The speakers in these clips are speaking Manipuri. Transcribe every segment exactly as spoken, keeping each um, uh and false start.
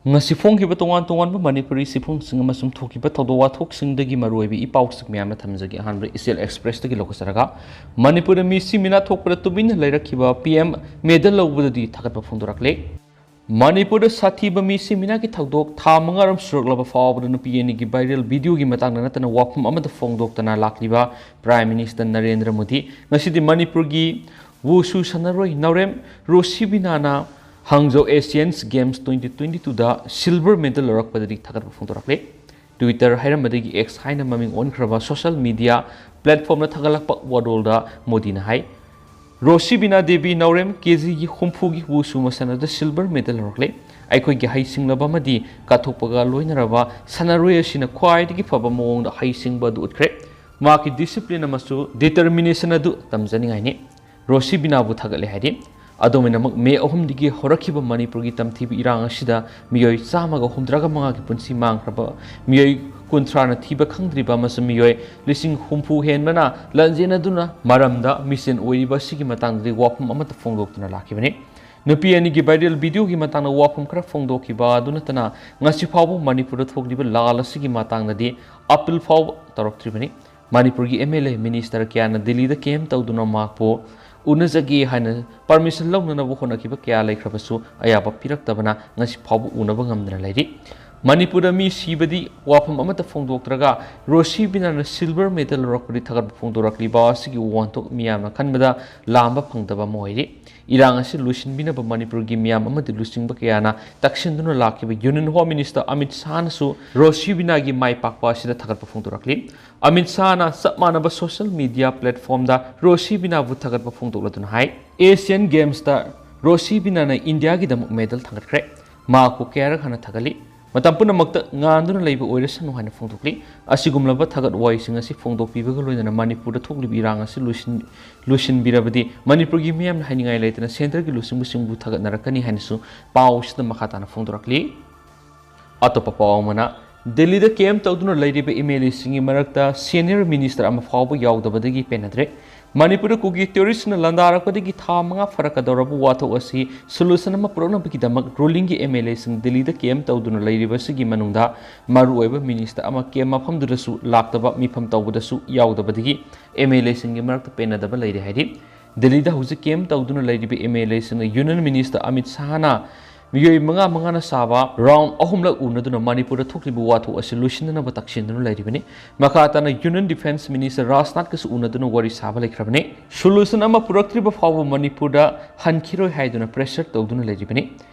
ꯉꯁꯤ ꯐꯣꯡꯈꯤꯕ ꯇꯣꯉꯥꯟ ꯇꯣꯉꯥꯟꯕ ꯃꯅꯤꯄꯨꯔꯤ ꯁꯤꯐꯝꯁꯤꯡ ꯑꯃꯁꯨꯡ ꯊꯣꯛꯈꯤꯕ ꯊꯧꯗꯣꯛ ꯋꯥꯊꯣꯛꯁꯤꯡꯗꯒꯤ ꯃꯔꯨꯑꯣꯏꯕ ꯏ ꯄꯥꯎꯁꯤꯡ ꯃꯌꯥꯝ ꯑꯃ ꯊꯝꯖꯒꯦ꯫ ꯑꯍꯥꯟꯕꯗ ꯏꯆꯦꯜ ꯑꯦꯛꯁꯄ꯭ꯔꯦꯁꯇꯒꯤ ꯂꯧꯈꯠꯆꯔꯒ, ꯃꯅꯤꯄꯨꯔꯗ ꯃꯤꯁꯤ ꯃꯤꯅꯥ ꯊꯣꯛꯄꯗ ꯇꯨꯃꯤꯟꯅ ꯂꯩꯔꯛꯈꯤꯕ ꯄꯤ ꯑꯦꯝ ꯃꯦꯗꯜ ꯂꯧꯕꯗꯗꯤ ꯊꯥꯒꯠꯄ ꯐꯣꯡꯗꯣꯔꯛꯂꯦ꯫ ꯃꯅꯤꯄꯨꯔꯗ ꯁꯥꯊꯤꯕ ꯃꯤꯁꯤ ꯃꯤꯅꯥꯒꯤ ꯊꯧꯗꯣꯛ ꯊꯥ ꯃꯉꯥꯔꯣꯝ ꯁꯨꯔꯛꯂꯕ ꯐꯥꯎꯕꯗ ꯅꯨꯄꯤ ꯑꯅꯤꯒꯤ ꯚꯥꯏꯔꯦꯜ ꯚꯤꯗꯤꯑꯣꯒꯤ ꯃꯇꯥꯡꯗ ꯅꯠꯇꯅ ꯋꯥꯐꯝ ꯑꯃꯠꯇ ꯐꯣꯡꯗꯣꯛꯇꯅ ꯂꯥꯛꯂꯤꯕ ꯄ꯭ꯔꯥꯏꯝ ꯃꯤꯅꯤꯁꯇꯔ ꯅꯔꯦꯟꯗ꯭ꯔ ꯃꯣꯗꯤ ꯉꯁꯤꯗꯤ ꯃꯅꯤꯄꯨꯔꯒꯤ ꯋꯨꯁꯨ ꯁꯥꯟꯅꯔꯣꯏ ꯅꯥꯎꯔꯦꯝ ꯔꯣꯁꯤꯕꯤꯅꯥꯅ ꯍꯥꯡꯖꯧ ꯑꯦꯁꯤꯌꯟꯁ ꯒꯦꯝꯁ ꯇ꯭ꯋꯦꯟꯇꯤ ꯇ꯭ꯋꯦꯟꯇꯤ ꯇꯨꯗ ꯁꯤꯜꯚꯔ ꯃꯦꯗꯜ ꯂꯧꯔꯛꯄꯗꯗꯤ ꯊꯥꯒꯠꯄ ꯐꯣꯡꯗꯣꯔꯛꯂꯦ꯫ ꯇ꯭ꯋꯤꯇꯔ ꯍꯥꯏꯔꯝꯕꯗꯒꯤ ꯑꯦꯛꯁ ꯍꯥꯏꯅ ꯃꯃꯤꯡ ꯑꯣꯟꯈ꯭ꯔꯕ ꯁꯣꯁꯤꯌꯦꯜ ꯃꯤꯗꯤꯌꯥ ꯄ꯭ꯂꯦꯠꯐꯣꯝꯗ ꯊꯥꯒꯠꯂꯛꯄ ꯋꯥꯔꯣꯜꯗ ꯃꯣꯗꯤꯅ ꯍꯥꯏ, "ꯔꯣꯁꯤꯕꯤꯅꯥ ꯗꯦꯕꯤ ꯅꯥꯎꯔꯦꯝ ꯀꯦꯖꯤꯒꯤ ꯍꯨꯝꯐꯨꯒꯤ ꯋꯨꯁꯨ ꯃꯁꯥꯟꯅꯗ ꯁꯤꯜꯚꯔ ꯃꯦꯗꯜ ꯂꯧꯔꯛꯂꯦ꯫ ꯑꯩꯈꯣꯏꯒꯤ ꯍꯩꯁꯤꯡꯂꯕ ꯑꯃꯗꯤ ꯀꯠꯊꯣꯛꯄꯒ ꯂꯣꯏꯅꯔꯕ ꯁꯥꯟꯅꯔꯣꯏ ꯑꯁꯤꯅ ꯈ꯭ꯋꯥꯏꯗꯒꯤ ꯐꯕ ꯃꯑꯣꯡꯗ ꯍꯩꯁꯤꯡꯕ ꯑꯗꯨ ꯎꯠꯈ꯭ꯔꯦ꯫ ꯃꯍꯥꯛꯀꯤ ꯗꯤꯁꯤꯄ꯭ꯂꯤꯟ ꯑꯃꯁꯨꯡ ꯗꯤꯇꯔꯃꯤꯅꯦꯁꯟ ꯑꯗꯨ ꯇꯝꯖꯅꯤꯡꯉꯥꯏꯅꯤ"꯫ ꯔꯣꯁꯤꯕꯤꯅꯥꯕꯨ ꯊꯥꯒꯠꯂꯦ ꯍꯥꯏꯔꯤ꯫ ꯑꯗꯨꯝ ꯑꯣꯏꯅꯃꯛ, ꯃꯦ ꯑꯍꯨꯝꯗꯒꯤ ꯍꯧꯔꯛꯈꯤꯕ ꯃꯅꯤꯄꯨꯔꯒꯤ ꯇꯝꯊꯤꯕ ꯏꯔꯥꯡ ꯑꯁꯤꯗ ꯃꯤꯑꯣꯏ ꯆꯥꯝꯃꯒ ꯍꯨꯝꯗ꯭ꯔꯥꯒ ꯃꯉꯥꯒꯤ ꯄꯨꯟꯁꯤ ꯃꯥꯡꯈ꯭ꯔꯕ, ꯃꯤꯑꯣꯏ ꯀꯨꯟꯊ꯭ꯔꯥꯅ ꯊꯤꯕ ꯈꯪꯗ꯭ꯔꯤꯕ ꯑꯃꯁꯨꯡ ꯃꯤꯑꯣꯏ ꯂꯤꯁꯤꯡ ꯍꯨꯝꯐꯨ ꯍꯦꯟꯕꯅ ꯂꯥꯟꯖꯦꯟꯅꯗꯨꯅ ꯃꯔꯝꯗ ꯃꯤꯁꯦꯟ ꯑꯣꯏꯔꯤꯕ ꯑꯁꯤꯒꯤ ꯃꯇꯥꯡꯗꯗꯤ ꯋꯥꯐꯝ ꯑꯃꯠꯇ ꯐꯣꯡꯗꯣꯛꯇꯨꯅ ꯂꯥꯛꯈꯤꯕꯅꯤ꯫ ꯅꯨꯄꯤ ꯑꯅꯤꯒꯤ ꯚꯥꯏꯔꯦꯜ ꯚꯤꯗꯤꯑꯣꯒꯤ ꯃꯇꯥꯡꯗ ꯋꯥꯐꯝ ꯈꯔ ꯐꯣꯡꯗꯣꯛꯈꯤꯕ ꯑꯗꯨ ꯅꯠꯇꯅ, ꯉꯁꯤ ꯐꯥꯎꯕ ꯃꯅꯤꯄꯨꯔꯗ ꯊꯣꯛꯂꯤꯕ ꯂꯥꯜ ꯑꯁꯤꯒꯤ ꯃꯇꯥꯡꯗꯗꯤ ꯑꯄꯤꯜ ꯐꯥꯎꯕ ꯇꯧꯔꯛꯇ꯭ꯔꯤꯕꯅꯤ꯫ ꯃꯅꯤꯄꯨꯔꯒꯤ ꯑꯦꯝ ꯑꯦꯜ ꯑꯦ, ꯃꯤꯅꯤꯁꯇꯔ ꯀꯌꯥꯅ ꯗꯤꯜꯂꯤꯗ ꯀꯦꯝꯞ ꯇꯧꯗꯨꯅ ꯃꯍꯥꯛꯄꯨ ꯎꯅꯖꯒꯦ ꯍꯥꯏꯅ ꯄꯔꯃꯤꯁꯟ ꯂꯧꯅꯅꯕ ꯍꯣꯠꯅꯈꯤꯕ ꯀꯌꯥ ꯂꯩꯈ꯭ꯔꯕꯁꯨ, ꯑꯌꯥꯕ ꯄꯤꯔꯛꯇꯕꯅ ꯉꯁꯤ ꯐꯥꯎꯕ ꯎꯅꯕ ꯉꯝꯗꯅ ꯂꯩꯔꯤ꯫ ꯃꯅꯤꯄꯨꯔꯗ ꯃꯤ ꯁꯤꯕꯗꯤ ꯋꯥꯐꯝ ꯑꯃꯠꯇ ꯐꯣꯡꯗꯣꯛꯇ꯭ꯔꯒ, ꯔꯣꯁꯤꯕꯤꯅꯥꯅ ꯁꯤꯜꯚꯔ ꯃꯦꯗꯜ ꯂꯧꯔꯛꯄꯗꯤ ꯊꯥꯒꯠꯄ ꯐꯣꯡꯗꯣꯔꯛꯂꯤꯕ ꯑꯁꯤꯒꯤ ꯋꯥꯍꯟꯊꯣꯛ ꯃꯤꯌꯥꯝꯅ ꯈꯟꯕꯗ ꯂꯥꯝꯕ ꯐꯪꯗꯕ ꯑꯃ ꯑꯣꯏꯔꯤ꯫ ꯏꯔꯥꯡ ꯑꯁꯤ ꯂꯣꯏꯁꯤꯟꯕꯤꯅꯕ ꯃꯅꯤꯄꯨꯔꯒꯤ ꯃꯤꯌꯥꯝ ꯑꯃꯗꯤ ꯂꯨꯆꯤꯡꯕ ꯀꯌꯥꯅ ꯇꯛꯁꯤꯟꯗꯨꯅ ꯂꯥꯛꯈꯤꯕ ꯌꯨꯅꯤꯌꯟ ꯍꯣꯝ ꯃꯤꯅꯤꯁꯇꯔ ꯑꯃꯤꯠ ꯁꯥꯍꯅꯁꯨ ꯔꯣꯁꯤꯕꯤꯅꯥꯒꯤ ꯃꯥꯏ ꯄꯥꯛꯄ ꯑꯁꯤꯗ ꯊꯥꯒꯠꯄ ꯐꯣꯡꯗꯣꯔꯛꯂꯤ꯫ ꯑꯃꯤꯠ ꯁꯥꯍꯅ ꯆꯞ ꯃꯥꯟꯅꯕ ꯁꯣꯁꯤꯌꯦꯜ ꯃꯤꯗꯤꯌꯥ ꯄ꯭ꯂꯦꯠꯐꯣꯝꯗ ꯔꯣꯁꯤꯕꯤꯅꯥꯕꯨ ꯊꯥꯒꯠꯄ ꯐꯣꯡꯗꯣꯛꯂꯗꯨꯅ ꯍꯥꯏ, "ꯑꯦꯁꯤꯌꯟ ꯒꯦꯝꯁꯇ ꯔꯣꯁꯤꯕꯤꯅꯥꯅ ꯏꯟꯗꯤꯌꯥꯒꯤꯗꯃꯛ ꯃꯦꯗꯜ ꯊꯥꯡꯒꯠꯈ꯭ꯔꯦ꯫ ꯃꯍꯥꯛꯄꯨ ꯀꯌꯥꯔꯛ ꯍꯟꯅ ꯊꯥꯒꯠꯂꯤ꯫ ꯃꯇꯝ ꯄꯨꯝꯅꯃꯛꯇ ꯉꯥꯟꯗꯨꯅ ꯂꯩꯕ ꯑꯣꯏꯔꯁꯅꯨ" ꯍꯥꯏꯅ ꯐꯣꯡꯗꯣꯛꯂꯤ꯫ ꯑꯁꯤꯒꯨꯝꯂꯕ ꯊꯥꯒꯠ ꯋꯥꯍꯩꯁꯤꯡ ꯑꯁꯤ ꯐꯣꯡꯗꯣꯛꯄꯤꯕꯒ ꯂꯣꯏꯅꯅ ꯃꯅꯤꯄꯨꯔꯗ ꯊꯣꯛꯂꯤꯕ ꯏꯔꯥꯡ ꯑꯁꯤ ꯂꯣꯏꯁꯤꯟ-, ꯂꯣꯏꯁꯤꯟꯕꯤꯔꯕꯗꯤ ꯃꯅꯤꯄꯨꯔꯒꯤ ꯃꯤꯌꯥꯝꯅ ꯍꯥꯏꯅꯤꯡꯉꯥꯏ ꯂꯩꯇꯅ ꯁꯦꯟꯇꯔꯒꯤ ꯂꯨꯆꯤꯡꯕꯁꯤꯡꯕꯨ ꯊꯥꯒꯠꯅꯔꯛꯀꯅꯤ ꯍꯥꯏꯅꯁꯨ ꯄꯥꯎ ꯑꯁꯤꯗ ꯃꯈꯥ ꯇꯥꯅ ꯐꯣꯡꯗꯣꯔꯛꯂꯤ꯫ ꯑꯇꯣꯞꯄ ꯄꯥꯎ ꯑꯃꯅ, ꯗꯤꯜꯂꯤꯗ ꯀꯦꯝꯞ ꯇꯧꯗꯨꯅ ꯂꯩꯔꯤꯕ ꯑꯦꯝ ꯑꯦꯜ ꯑꯦꯁꯤꯡꯒꯤ ꯃꯔꯛꯇ ꯁꯦꯅꯤꯌꯔ ꯃꯤꯅꯤꯁꯇꯔ ꯑꯃ ꯐꯥꯎꯕ ꯌꯥꯎꯗꯕꯗꯒꯤ ꯄꯦꯟꯅꯗ꯭ꯔꯦ꯫ ꯃꯅꯤꯄꯨꯔꯗ ꯀꯨꯀꯤ ꯇꯦꯔꯣꯔꯤꯁꯅ ꯂꯥꯟꯗꯥꯔꯛꯄꯗꯒꯤ ꯊꯥ ꯃꯉꯥ ꯐꯥꯔꯛꯀꯗꯧꯔꯕ ꯋꯥꯊꯣꯛ ꯑꯁꯤ solution ꯑꯃ ꯄꯨꯔꯛꯅꯕꯒꯤꯗꯃꯛ rulingꯒꯤ MLAꯁꯤꯡ ꯗꯤꯜꯂꯤꯗ camp ꯇꯧꯗꯨꯅ ꯂꯩꯔꯤꯕ ꯑꯁꯤꯒꯤ ꯃꯅꯨꯡꯗ ꯃꯔꯨꯑꯣꯏꯕ minister ꯑꯃ camp ꯃꯐꯝꯗꯨꯗꯁꯨ ꯂꯥꯛꯇꯕ, ꯃꯤꯐꯝ ꯇꯧꯕꯗꯁꯨ ꯌꯥꯎꯗꯕꯗꯒꯤ MLAꯁꯤꯡꯒꯤ ꯃꯔꯛꯇ ꯄꯦꯟꯅꯗꯕ ꯂꯩꯔꯦ ꯍꯥꯏꯔꯤ꯫ ꯗꯤꯜꯂꯤꯗ ꯍꯧꯖꯤꯛ camp ꯇꯧꯗꯨꯅ ꯂꯩꯔꯤꯕ MLAꯁꯤꯡꯅ Union Minister ꯑꯃꯤꯠ ꯁꯥꯍꯅ ꯃꯤꯑꯣꯏ ꯃꯉꯥ ꯃꯉꯥꯅ ꯁꯥꯕ round ꯑꯍꯨꯝꯂꯛ ꯎꯅꯗꯨꯅ ꯃꯅꯤꯄꯨꯔꯗ ꯊꯣꯛꯂꯤꯕ ꯋꯥꯊꯣꯛ ꯑꯁꯤ ꯂꯣꯏꯁꯤꯟꯅꯅꯕ ꯇꯛꯁꯤꯟꯗꯨꯅ ꯂꯩꯔꯤꯕꯅꯤ꯫ ꯃꯈꯥ ꯇꯥꯅ Union Defence Minister ꯔꯥꯖꯅꯥꯊꯀꯁꯨ ꯎꯅꯗꯨꯅ ꯋꯥꯔꯤ ꯁꯥꯕ ꯂꯩꯈ꯭ꯔꯕꯅꯤ꯫ Solution ꯑꯃ ꯄꯨꯔꯛꯇ꯭ꯔꯤꯕ ꯐꯥꯎꯕ ꯃꯅꯤꯄꯨꯔꯗ ꯍꯟꯈꯤꯔꯣꯏ ꯍꯥꯏꯗꯨꯅ pressure ꯇꯧꯗꯨꯅ ꯂꯩꯔꯤꯕꯅꯤ꯫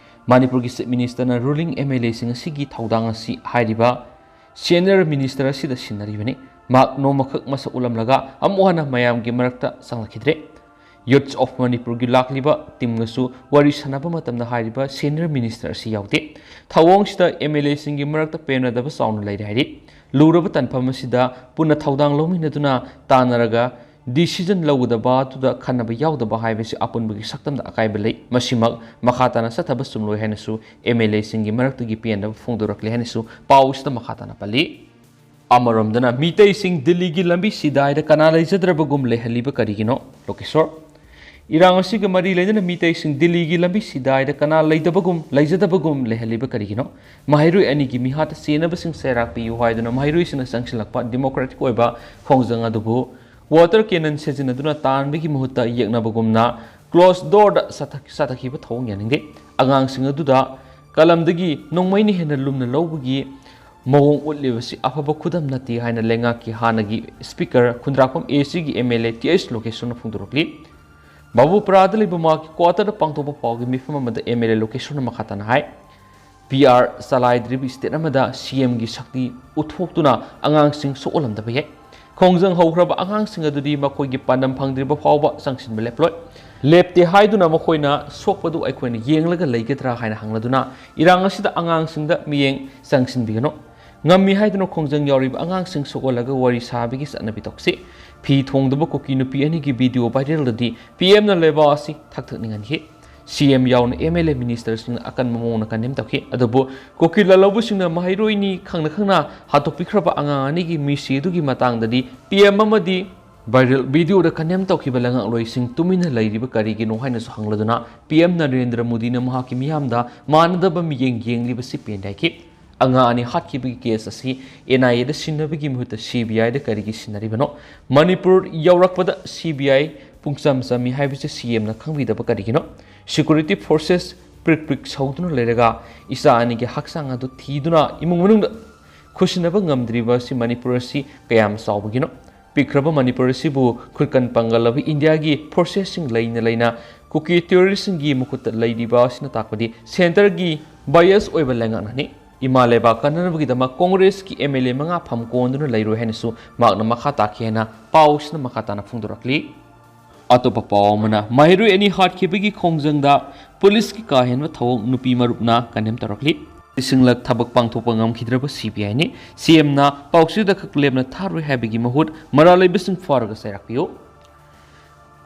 ꯃꯅꯤꯄꯨꯔꯒꯤ Chief Ministerꯅ ruling MLAꯁꯤꯡ ꯑꯁꯤꯒꯤ ꯊꯧꯗꯥꯡ ꯑꯁꯤ ꯍꯥꯏꯔꯤꯕ senior minister ꯑꯁꯤꯗ ꯁꯤꯟꯅꯔꯤꯕꯅꯤ꯫ ꯃꯍꯥꯛ ꯅꯣꯡꯃꯈꯛ ꯃꯁꯛ ꯎꯠꯂꯝꯂꯒ ꯑꯃꯨꯛ ꯍꯟꯅ ꯃꯌꯥꯝꯒꯤ ꯃꯔꯛꯇ ꯆꯪꯂꯛꯈꯤꯗ꯭ꯔꯦ꯫ Youths of ꯃꯅꯤꯄꯨꯔꯒꯤ ꯂꯥꯛꯂꯤꯕ teamꯒꯁꯨ ꯋꯥꯔꯤ ꯁꯥꯟꯅꯕ ꯃꯇꯝꯗ ꯍꯥꯏꯔꯤꯕ senior minister ꯑꯁꯤ ꯌꯥꯎꯗꯦ꯫ ꯊꯧꯑꯣꯡꯁꯤꯗ MLAꯁꯤꯡꯒꯤ ꯃꯔꯛꯇ ꯄꯦꯟꯅꯗꯕ ꯆꯥꯎꯅ ꯂꯩꯔꯦ ꯍꯥꯏꯔꯤ꯫ ꯂꯨꯔꯕ ꯇꯥꯟꯐꯝ ꯑꯁꯤꯗ ꯄꯨꯟꯅ ꯊꯧꯗꯥꯡ ꯂꯧꯃꯤꯟꯅꯗꯨꯅ ꯇꯥꯟꯅꯔꯒ decision ꯂꯧꯒꯗꯕ ꯑꯗꯨꯗ ꯈꯟꯅꯕ ꯌꯥꯎꯗꯕ ꯍꯥꯏꯕꯁꯤ ꯑꯄꯨꯟꯕꯒꯤ ꯁꯛꯇꯝꯗ ꯑꯀꯥꯏꯕ ꯂꯩ꯫ ꯃꯁꯤꯃꯛ ꯃꯈꯥ ꯇꯥꯅ ꯆꯠꯊꯕ ꯆꯨꯝꯂꯣꯏ ꯍꯥꯏꯅꯁꯨ MLAꯁꯤꯡꯒꯤ ꯃꯔꯛꯇꯒꯤ ꯄꯦꯟꯗꯕ ꯐꯣꯡꯗꯣꯔꯛꯂꯦ ꯍꯥꯏꯅꯁꯨ ꯄꯥꯎ ꯑꯁꯤꯗ ꯃꯈꯥ ꯇꯥꯅ ꯄꯜꯂꯤ꯫ ꯑꯃꯔꯣꯝꯗꯅ ꯃꯤꯇꯩꯁꯤꯡ ꯗꯤꯜꯂꯤꯒꯤ ꯂꯝꯕꯤ ꯁꯤꯗꯥꯏꯗ ꯀꯅꯥ ꯂꯩꯖꯗ꯭ꯔꯕꯒꯨꯝ ꯂꯩꯍꯜꯂꯤꯕ ꯀꯔꯤꯒꯤꯅꯣ? ꯂꯣꯀꯦꯁꯣꯔ꯫ ꯏꯔꯥꯡ ꯑꯁꯤꯒ ꯃꯔꯤ ꯂꯩꯅꯅ ꯃꯤꯇꯩꯁꯤꯡ ꯗꯤꯜꯂꯤꯒꯤ ꯂꯝꯕꯤ ꯁꯤꯗꯥꯏꯗ ꯀꯅꯥ ꯂꯩꯇꯕꯒꯨꯝ, ꯂꯩꯖꯗꯕꯒꯨꯝ ꯂꯩꯍꯜꯂꯤꯕ ꯀꯔꯤꯒꯤꯅꯣ? ꯃꯍꯩꯔꯣꯏ ꯑꯅꯤꯒꯤ ꯃꯤꯍꯥꯠꯇ ꯆꯦꯟꯅꯕꯁꯤꯡ ꯆꯩꯔꯥꯛ ꯄꯤꯌꯨ ꯍꯥꯏꯗꯨꯅ ꯃꯍꯩꯔꯣꯏꯁꯤꯡꯅ ꯆꯪꯁꯤꯜꯂꯛꯄ democratic ꯑꯣꯏꯕ ꯈꯣꯡꯖꯪ ꯑꯗꯨꯕꯨ water cannon ꯁꯤꯖꯤꯟꯅꯗꯨꯅ ꯇꯥꯟꯕꯒꯤ ꯃꯍꯨꯠꯇ ꯌꯦꯛꯅꯕꯒꯨꯝꯅ closed doorꯗ ꯆꯠꯊ-, ꯆꯠꯊꯈꯤꯕ ꯊꯧꯑꯣꯡ ꯌꯥꯅꯤꯡꯗꯦ꯫ ꯑꯉꯥꯡꯁꯤꯡ ꯑꯗꯨꯗ ꯀꯂꯝꯗꯒꯤ ꯅꯣꯡꯃꯩꯅ ꯍꯦꯟꯅ ꯂꯨꯝꯅ ꯂꯧꯕꯒꯤ ꯃꯑꯣꯡ ꯎꯠꯂꯤꯕꯁꯤ ꯑꯐꯕ ꯈꯨꯗꯝ ꯅꯠꯇꯦ ꯍꯥꯏꯅ ꯂꯩꯉꯥꯛꯀꯤ ꯍꯥꯟꯅꯒꯤ speaker ꯈꯨꯟꯗ꯭ꯔꯥꯛꯄꯝ ACꯒꯤ MLA ꯇꯤ ꯑꯩꯆ ꯂꯣꯀꯦꯁꯣꯔꯅ ꯐꯣꯡꯗꯣꯔꯛꯂꯤ꯫ ꯕꯥꯕꯨꯄꯨꯔꯥꯗ ꯂꯩꯕ ꯃꯍꯥꯛꯀꯤ quarterꯗ ꯄꯥꯡꯊꯣꯛꯄ ꯄꯥꯎꯒꯤ ꯃꯤꯐꯝ ꯑꯃꯗ MLA ꯂꯣꯀꯦꯁꯣꯔꯅ ꯃꯈꯥ ꯇꯥꯅ ꯍꯥꯏ, ꯄꯤ ꯑꯥꯔ ꯆꯂꯥꯏꯗ꯭ꯔꯤꯕ state ꯑꯃꯗ CMꯒꯤ ꯁꯛꯇꯤ ꯎꯠꯊꯣꯛꯇꯨꯅ ꯑꯉꯥꯡꯁꯤꯡ ꯁꯣꯛꯍꯜꯂꯝꯗꯕ ꯌꯥꯏ꯫ ꯈꯣꯡꯖꯪ ꯍꯧꯈ꯭ꯔꯕ ꯑꯉꯥꯡꯁꯤꯡ ꯑꯗꯨꯗꯤ ꯃꯈꯣꯏꯒꯤ ꯄꯥꯟꯗꯝ ꯐꯪꯗ꯭ꯔꯤꯕ ꯐꯥꯎꯕ ꯆꯪꯁꯤꯟꯕ ꯂꯦꯞꯂꯣꯏ꯫ ꯂꯦꯞꯇꯦ ꯍꯥꯏꯗꯨꯅ ꯃꯈꯣꯏꯅ ꯁꯣꯛꯄꯗꯨ ꯑꯩꯈꯣꯏꯅ ꯌꯦꯡꯂꯒ ꯂꯩꯒꯗ꯭ꯔꯥ ꯍꯥꯏꯅ ꯍꯪꯂꯗꯨꯅ ꯏꯔꯥꯡ ꯑꯁꯤꯗ ꯑꯉꯥꯡꯁꯤꯡꯗ ꯃꯤꯠꯌꯦꯡ ꯆꯪꯁꯤꯟꯕꯤꯒꯅꯨ꯫ ꯉꯝꯃꯤ ꯍꯥꯏꯗꯨꯅ ꯈꯣꯡꯖꯪ ꯌꯥꯎꯔꯤꯕ ꯑꯉꯥꯡꯁꯤꯡ ꯁꯣꯛꯍꯜꯂꯒ ꯋꯥꯔꯤ ꯁꯥꯕꯒꯤ ꯆꯠꯅꯕꯤ ꯇꯣꯛꯁꯤ꯫ ꯐꯤ ꯊꯣꯡꯗꯕ ꯀꯨꯀꯤ ꯅꯨꯄꯤ ꯑꯅꯤꯒꯤ video viralꯗꯗꯤ ꯄꯤ ꯑꯦꯝꯅ ꯂꯩꯕꯥꯛ ꯑꯁꯤ ꯊꯛꯊꯛꯅꯤꯡꯍꯟꯈꯤ꯫ ꯁꯤ ꯑꯦꯝ ꯌꯥꯎꯅ ꯑꯦꯝ ꯑꯦꯜ ꯑꯦ ꯃꯤꯅꯤꯁꯇꯔꯁꯤꯡꯅ ꯑꯀꯟꯕ ꯃꯑꯣꯡꯗ ꯀꯟꯗꯦꯝ ꯇꯧꯈꯤ꯫ ꯑꯗꯨꯕꯨ ꯀꯨꯀꯤ ꯂꯥꯜꯍꯧꯕꯁꯤꯡꯅ ꯃꯍꯩꯔꯣꯏꯅꯤ ꯈꯪꯅ ꯈꯪꯅ ꯍꯥꯠꯇꯣꯛꯄꯤꯈ꯭ꯔꯕ ꯑꯉꯥꯡ ꯑꯅꯤꯒꯤ ꯃꯤꯁꯤ ꯑꯗꯨꯒꯤ ꯃꯇꯥꯡꯗꯗꯤ ꯄꯤ ꯑꯦꯝ ꯑꯃꯗꯤ Viral videoꯗ condemn ꯇꯧꯈꯤꯕ ꯂꯩꯉꯥꯛꯂꯣꯏꯁꯤꯡ ꯇꯨꯃꯤꯟꯅ ꯂꯩꯔꯤꯕ ꯀꯔꯤꯒꯤꯅꯣ ꯍꯥꯏꯅꯁꯨ ꯍꯪꯂꯗꯨꯅ P M ꯅꯔꯦꯟꯗ꯭ꯔ ꯃꯣꯗꯤꯅ ꯃꯍꯥꯛꯀꯤ ꯃꯤꯌꯥꯝꯗ ꯃꯥꯟꯅꯗꯕ ꯃꯤꯠꯌꯦꯡ ꯌꯦꯡꯂꯤꯕꯁꯤ ꯄꯦꯟꯗꯦ ꯍꯥꯏꯈꯤ꯫ ꯑꯉꯥꯡ ꯑꯅꯤ ꯍꯥꯠꯈꯤꯕꯒꯤ case ꯑꯁꯤ N I Aꯗ ꯁꯤꯟꯅꯕꯒꯤ ꯃꯍꯨꯠꯇ C B Iꯗ ꯀꯔꯤꯒꯤ ꯁꯤꯟꯅꯔꯤꯕꯅꯣ? ꯃꯅꯤꯄꯨꯔ ꯌꯧꯔꯛꯄꯗ C B I ꯄꯨꯡꯆꯝ ꯆꯝꯃꯤ ꯍꯥꯏꯕꯁꯤ C M ꯅ ꯈꯪꯕꯤꯗꯕ ꯀꯔꯤꯒꯤꯅꯣ? Security forces ꯄ꯭ꯔꯤꯛ ꯄ꯭ꯔꯤꯛ ꯁꯧꯗꯨꯅ ꯂꯩꯔꯒ ꯏꯆꯥ ꯑꯅꯤꯒꯤ ꯍꯛꯆꯥꯡ ꯑꯗꯨ ꯊꯤꯗꯨꯅ ꯏꯃꯨꯡ ꯃꯅꯨꯡꯗ ꯈꯨꯠꯁꯤꯟꯅꯕ ꯉꯝꯗ꯭ꯔꯤꯕ ꯑꯁꯤ ꯃꯅꯤꯄꯨꯔ ꯑꯁꯤ ꯀꯌꯥꯝ ꯆꯥꯎꯕꯒꯤꯅꯣ? ꯄꯤꯛꯈ꯭ꯔꯕ ꯃꯅꯤꯄꯨꯔ ꯑꯁꯤꯕꯨ ꯈꯨꯠꯀꯟ ꯄꯥꯡꯒꯜꯂꯕ ꯏꯟꯗꯤꯌꯥꯒꯤ forcesꯁꯤꯡ ꯂꯩꯅ ꯂꯩꯅ ꯀꯨꯀꯤ terroristꯁꯤꯡꯒꯤ ꯃꯈꯨꯠꯇ ꯂꯩꯔꯤꯕ ꯑꯁꯤꯅ ꯇꯥꯛꯄꯗꯤ centreꯒꯤ bias ꯑꯣꯏꯕ ꯂꯩꯉꯥꯛꯅꯅꯤ꯫ ꯏꯃꯥ ꯂꯩꯕꯥꯛ ꯀꯟꯅꯅꯕꯒꯤꯗꯃꯛ ꯀꯣꯡꯒ꯭ꯔꯦꯁꯀꯤ M L A ꯃꯉꯥ ꯐꯝ ꯀꯣꯟꯗꯨꯅ ꯂꯩꯔꯣꯏ ꯍꯥꯏꯅꯁꯨ ꯃꯍꯥꯛꯅ ꯃꯈꯥ ꯇꯥꯈꯤ ꯍꯥꯏꯅ ꯄꯥꯎꯁꯤꯅ ꯃꯈꯥ ꯇꯥꯅ ꯐꯣꯡꯗꯣꯔꯛꯂꯤ꯫ ꯑꯇꯣꯞꯄ ꯄꯥꯎ ꯑꯃꯅ, ꯃꯍꯩꯔꯣꯏ ꯑꯅꯤ ꯍꯥꯠꯈꯤꯕꯒꯤ ꯈꯣꯡꯖꯪꯗ ꯄꯨꯂꯤꯁꯀꯤ ꯀꯥ ꯍꯦꯟꯕ ꯊꯧꯑꯣꯡ ꯅꯨꯄꯤ ꯃꯔꯨꯞꯅ condemn ꯇꯧꯔꯛꯂꯤ꯫ ꯂꯤꯁꯤꯡꯂꯛ ꯊꯕꯛ ꯄꯥꯡꯊꯣꯛꯄ ꯉꯝꯈꯤꯗ꯭ꯔꯕ C B Iꯅꯤ꯫ C M ꯅ ꯄꯥꯎꯆꯦꯗ ꯈꯛ ꯂꯦꯝꯅ ꯊꯥꯔꯣꯏ ꯍꯥꯏꯕꯒꯤ ꯃꯍꯨꯠ ꯃꯔꯥꯜ ꯂꯩꯕꯁꯤꯡ ꯐꯥꯔꯒ ꯆꯩꯔꯥꯛ ꯄꯤꯌꯨ꯫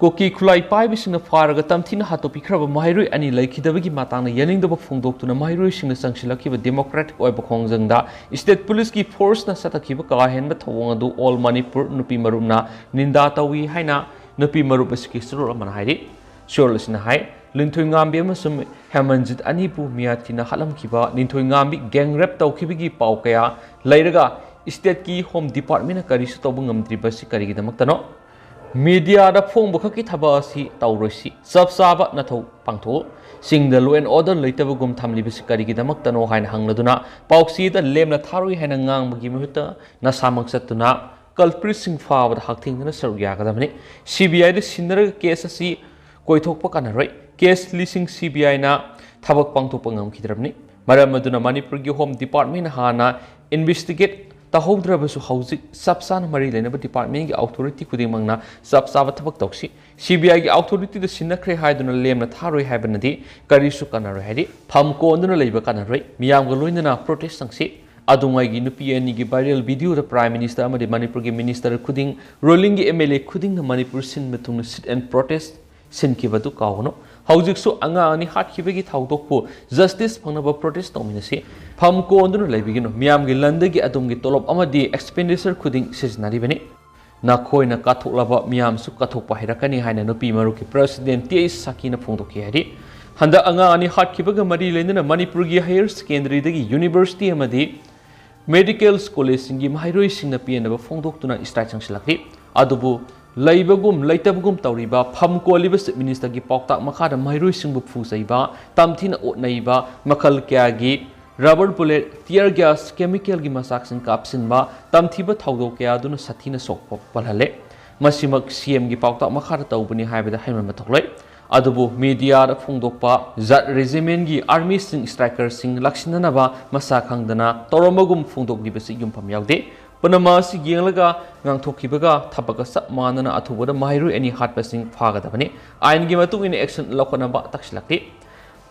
ꯀꯨꯀꯤ ꯈꯨꯠꯂꯥꯏ ꯄꯥꯏꯕꯁꯤꯡꯅ ꯐꯥꯔꯒ ꯇꯝꯊꯤꯅ ꯍꯥꯠꯇꯣꯛꯄꯤꯈ꯭ꯔꯕ ꯃꯍꯩꯔꯣꯏ ꯑꯅꯤ ꯂꯩꯈꯤꯗꯕꯒꯤ ꯃꯇꯥꯡꯗ ꯌꯥꯅꯤꯡꯗꯕ ꯐꯣꯡꯗꯣꯛꯇꯨꯅ ꯃꯍꯩꯔꯣꯏꯁꯤꯡꯅ ꯆꯪꯁꯤꯜꯂꯛꯈꯤꯕ democratic ꯑꯣꯏꯕ ꯈꯣꯡꯖꯪꯗ state ꯄꯨꯂꯤꯁꯀꯤ forceꯅ ꯆꯠꯊꯈꯤꯕ ꯀꯥ ꯍꯦꯟꯕ ꯊꯧꯑꯣꯡ ꯑꯗꯨ All Manipur ꯅꯨꯄꯤ ꯃꯔꯨꯞꯅ ꯅꯤꯟꯗꯥ ꯇꯧꯏ ꯍꯥꯏꯅ ꯅꯨꯄꯤ ꯃꯔꯨꯞ ꯑꯁꯤꯒꯤ ꯆꯦꯔꯣꯜ ꯑꯃꯅ ꯍꯥꯏꯔꯤ꯫ ꯆꯦꯔꯣꯜ ꯑꯁꯤꯅ ꯍꯥꯏ, ꯂꯤꯟꯊꯣꯏꯉꯥꯝꯕꯤ ꯑꯃꯁꯨꯡ ꯍꯦꯃꯟꯖꯤꯠ ꯑꯅꯤꯕꯨ ꯃꯤꯌꯥꯊꯤꯅ ꯍꯥꯠꯂꯝꯈꯤꯕ, ꯂꯤꯟꯊꯣꯏꯉꯥꯝꯕꯤ gang rape ꯇꯧꯈꯤꯕꯒꯤ ꯄꯥꯎ ꯀꯌꯥ ꯂꯩꯔꯒ stateꯀꯤ Home Departmentꯅ ꯀꯔꯤꯁꯨ ꯇꯧꯕ ꯉꯝꯗ꯭ꯔꯤꯕꯁꯤ ꯀꯔꯤꯒꯤꯗꯃꯛꯇꯅꯣ? Mediaꯗ ꯐꯣꯡꯕ ꯈꯛꯀꯤ ꯊꯕꯛ ꯑꯁꯤ ꯇꯧꯔꯣꯏꯁꯤ, ꯆꯞ ꯆꯥꯕ ꯅꯊꯧ ꯄꯥꯡꯊꯣꯛꯎ꯫ ꯆꯤꯡꯗ law and order ꯂꯩꯇꯕꯒꯨꯝ ꯊꯝꯂꯤꯕꯁꯤ ꯀꯔꯤꯒꯤꯗꯃꯛꯇꯅꯣ ꯍꯥꯏꯅ ꯍꯪꯂꯗꯨꯅ ꯄꯥꯎꯆꯦꯗ ꯂꯦꯝꯅ ꯊꯥꯔꯣꯏ ꯍꯥꯏꯅ ꯉꯥꯡꯕꯒꯤ ꯃꯍꯨꯠꯇ ꯅꯁꯥꯃꯛ ꯆꯠꯇꯨꯅ culpritꯁꯤꯡ ꯐꯥꯕꯗ ꯍꯛꯊꯦꯡꯅꯅ ꯁꯔꯨꯛ ꯌꯥꯒꯗꯕꯅꯤ꯫ C B Iꯗ ꯁꯤꯟꯅꯔꯒ case ꯑꯁꯤ ꯀꯣꯏꯊꯣꯛꯄ ꯀꯥꯟꯅꯔꯣꯏ꯫ Case ꯂꯤꯁꯤꯡ C B Iꯅ ꯊꯕꯛ ꯄꯥꯡꯊꯣꯛꯄ ꯉꯝꯈꯤꯗ꯭ꯔꯕꯅꯤ꯫ ꯃꯔꯝ ꯑꯗꯨꯅ ꯃꯅꯤꯄꯨꯔꯒꯤ Home Departmentꯅ ꯍꯥꯟꯅ investigate ꯇꯧꯍꯧꯗ꯭ꯔꯕꯁꯨ ꯍꯧꯖꯤꯛ ꯆꯞ ꯆꯥꯅ ꯃꯔꯤ ꯂꯩꯅꯕ departmentꯀꯤ authority ꯈꯨꯗꯤꯡꯃꯛꯅ ꯆꯞ ꯆꯥꯕ ꯊꯕꯛ ꯇꯧꯁꯤ꯫ C B Iꯒꯤ authorityꯗ ꯁꯤꯟꯅꯈ꯭ꯔꯦ ꯍꯥꯏꯗꯨꯅ ꯂꯦꯝꯅ ꯊꯥꯔꯣꯏ ꯍꯥꯏꯕꯅꯗꯤ ꯀꯔꯤꯁꯨ ꯀꯥꯟꯅꯔꯣꯏ ꯍꯥꯏꯔꯤ꯫ ꯐꯝ ꯀꯣꯟꯗꯨꯅ ꯂꯩꯕ ꯀꯥꯟꯅꯔꯣꯏ꯫ ꯃꯤꯌꯥꯝꯒ ꯂꯣꯏꯅꯅ protest ꯇꯧꯁꯤ꯫ ꯑꯗꯨꯉꯩꯒꯤ ꯅꯨꯄꯤ ꯑꯅꯤꯒꯤ viral videoꯗ Prime Minister ꯑꯃꯗꯤ ꯃꯅꯤꯄꯨꯔꯒꯤ minister ꯈꯨꯗꯤꯡ, rulingꯒꯤ M L A ꯈꯨꯗꯤꯡꯅ ꯃꯅꯤꯄꯨꯔ ꯁꯤꯟꯕ ꯊꯨꯡꯅ sit and protest ꯁꯤꯟꯈꯤꯕꯗꯨ ꯀꯥꯎꯒꯅꯨ꯫ ꯍꯧꯖꯤꯛꯁꯨ ꯑꯉꯥꯡ ꯑꯅꯤ ꯍꯥꯠꯈꯤꯕꯒꯤ ꯊꯧꯗꯣꯛꯄꯨ justice ꯐꯪꯅꯕ protest ꯇꯧꯃꯤꯟꯅꯁꯤ꯫ ꯐꯝ ꯀꯣꯟꯗꯨꯅ ꯂꯩꯕꯤꯒꯅꯨ꯫ ꯃꯤꯌꯥꯝꯒꯤ ꯂꯟꯗꯒꯤ ꯑꯗꯣꯝꯒꯤ ꯇꯣꯂꯣꯞ ꯑꯃꯗꯤ expenditure ꯈꯨꯗꯤꯡ ꯁꯤꯖꯤꯟꯅꯔꯤꯕꯅꯤ꯫ ꯅꯈꯣꯏꯅ ꯀꯠꯊꯣꯛꯂꯕ ꯃꯤꯌꯥꯝꯁꯨ ꯀꯠꯊꯣꯛꯄ ꯍꯩꯔꯛꯀꯅꯤ ꯍꯥꯏꯅ ꯅꯨꯄꯤ ꯃꯔꯨꯞꯀꯤ ꯄ꯭ꯔꯁꯤꯗꯦꯟ ꯇꯤ ꯑꯩꯆ ꯁꯥꯀꯤꯅ ꯐꯣꯡꯗꯣꯛꯈꯤ ꯍꯥꯏꯔꯤ꯫ ꯍꯟꯗꯛ ꯑꯉꯥꯡ ꯑꯅꯤ ꯍꯥꯠꯈꯤꯕꯒ ꯃꯔꯤ ꯂꯩꯅꯅ ꯃꯅꯤꯄꯨꯔꯒꯤ ꯍꯥꯌꯔ ꯁꯦꯀꯦꯟꯗꯔꯤꯗꯒꯤ ꯌꯨꯅꯤꯚꯔꯁꯤꯇꯤ ꯑꯃꯗꯤ ꯃꯦꯗꯤꯀꯦꯜ ꯀꯣꯂꯦꯖꯁꯤꯡꯒꯤ ꯃꯍꯩꯔꯣꯏꯁꯤꯡꯅ ꯄꯦꯟꯗꯕ ꯐꯣꯡꯗꯣꯛꯇꯨꯅ ꯁ꯭ꯇ꯭ꯔꯥꯏꯛ ꯆꯪꯁꯤꯜꯂꯛꯂꯤ꯫ ꯑꯗꯨꯕꯨ ꯂꯩꯕꯒꯨꯝ ꯂꯩꯇꯕꯒꯨꯝ ꯇꯧꯔꯤꯕ ꯐꯝ ꯀꯣꯜꯂꯤꯕ ꯆꯤꯐ ꯃꯤꯅꯤꯁꯇꯔꯒꯤ ꯄꯥꯎꯇꯥꯛ ꯃꯈꯥꯗ ꯃꯍꯩꯔꯣꯏꯁꯤꯡꯕꯨ ꯐꯨꯖꯩꯕ, ꯇꯝꯊꯤꯅ ꯑꯣꯠꯅꯩꯕ, ꯃꯈꯜ ꯀꯌꯥꯒꯤ ꯔꯕꯔ ꯕꯨꯂꯦꯠ, ꯇꯤꯌꯔ ꯒ꯭ꯌꯥꯁ, ꯀꯦꯃꯤꯀꯦꯜꯒꯤ ꯃꯆꯥꯛꯁꯤꯡ ꯀꯥꯞꯁꯤꯟꯕ, ꯇꯝꯊꯤꯕ ꯊꯧꯗꯣꯛ ꯀꯌꯥ ꯑꯗꯨꯅ ꯁꯥꯊꯤꯅ ꯁꯣꯛꯄ ꯄꯜꯍꯜꯂꯦ꯫ ꯃꯁꯤꯃꯛ ꯁꯤ ꯑꯦꯝꯒꯤ ꯄꯥꯎꯇꯥꯛ ꯃꯈꯥꯗ ꯇꯧꯕꯅꯤ ꯍꯥꯏꯕꯗ ꯍꯩꯃꯟꯕ ꯊꯣꯛꯂꯣꯏ꯫ ꯑꯗꯨꯕꯨ ꯃꯤꯗꯤꯌꯥꯗ ꯐꯣꯡꯗꯣꯛꯄ ꯖꯥꯠ ꯔꯦꯖꯤꯃꯦꯟꯒꯤ ꯑꯥꯔꯃꯤꯁꯤꯡ ꯁ꯭ꯇ꯭ꯔꯥꯏꯀꯔꯁꯤꯡ ꯂꯥꯛꯁꯤꯟꯅꯅꯕ ꯃꯁꯥ ꯈꯪꯗꯅ ꯇꯧꯔꯝꯕꯒꯨꯝ ꯐꯣꯡꯗꯣꯛꯂꯤꯕꯁꯤ ꯌꯨꯝꯐꯝ ꯌꯥꯎꯗꯦ꯫ ꯄꯨꯝꯅꯃꯛ ꯑꯁꯤ ꯌꯦꯡꯂꯒ ꯉꯥꯡꯊꯣꯛꯈꯤꯕꯒ ꯊꯕꯛꯀ ꯆꯞ ꯃꯥꯟꯅꯅ ꯑꯊꯨꯕꯗ ꯃꯍꯩꯔꯣꯏ ꯑꯅꯤ ꯍꯥꯠꯄꯁꯤꯡ ꯐꯥꯒꯗꯕꯅꯤ꯫ ꯑꯥꯏꯟꯒꯤ ꯃꯇꯨꯡ ꯏꯟꯅ ꯑꯦꯛꯁꯟ ꯂꯧꯈꯠꯅꯕ ꯇꯛꯁꯤꯜꯂꯛꯂꯤ꯫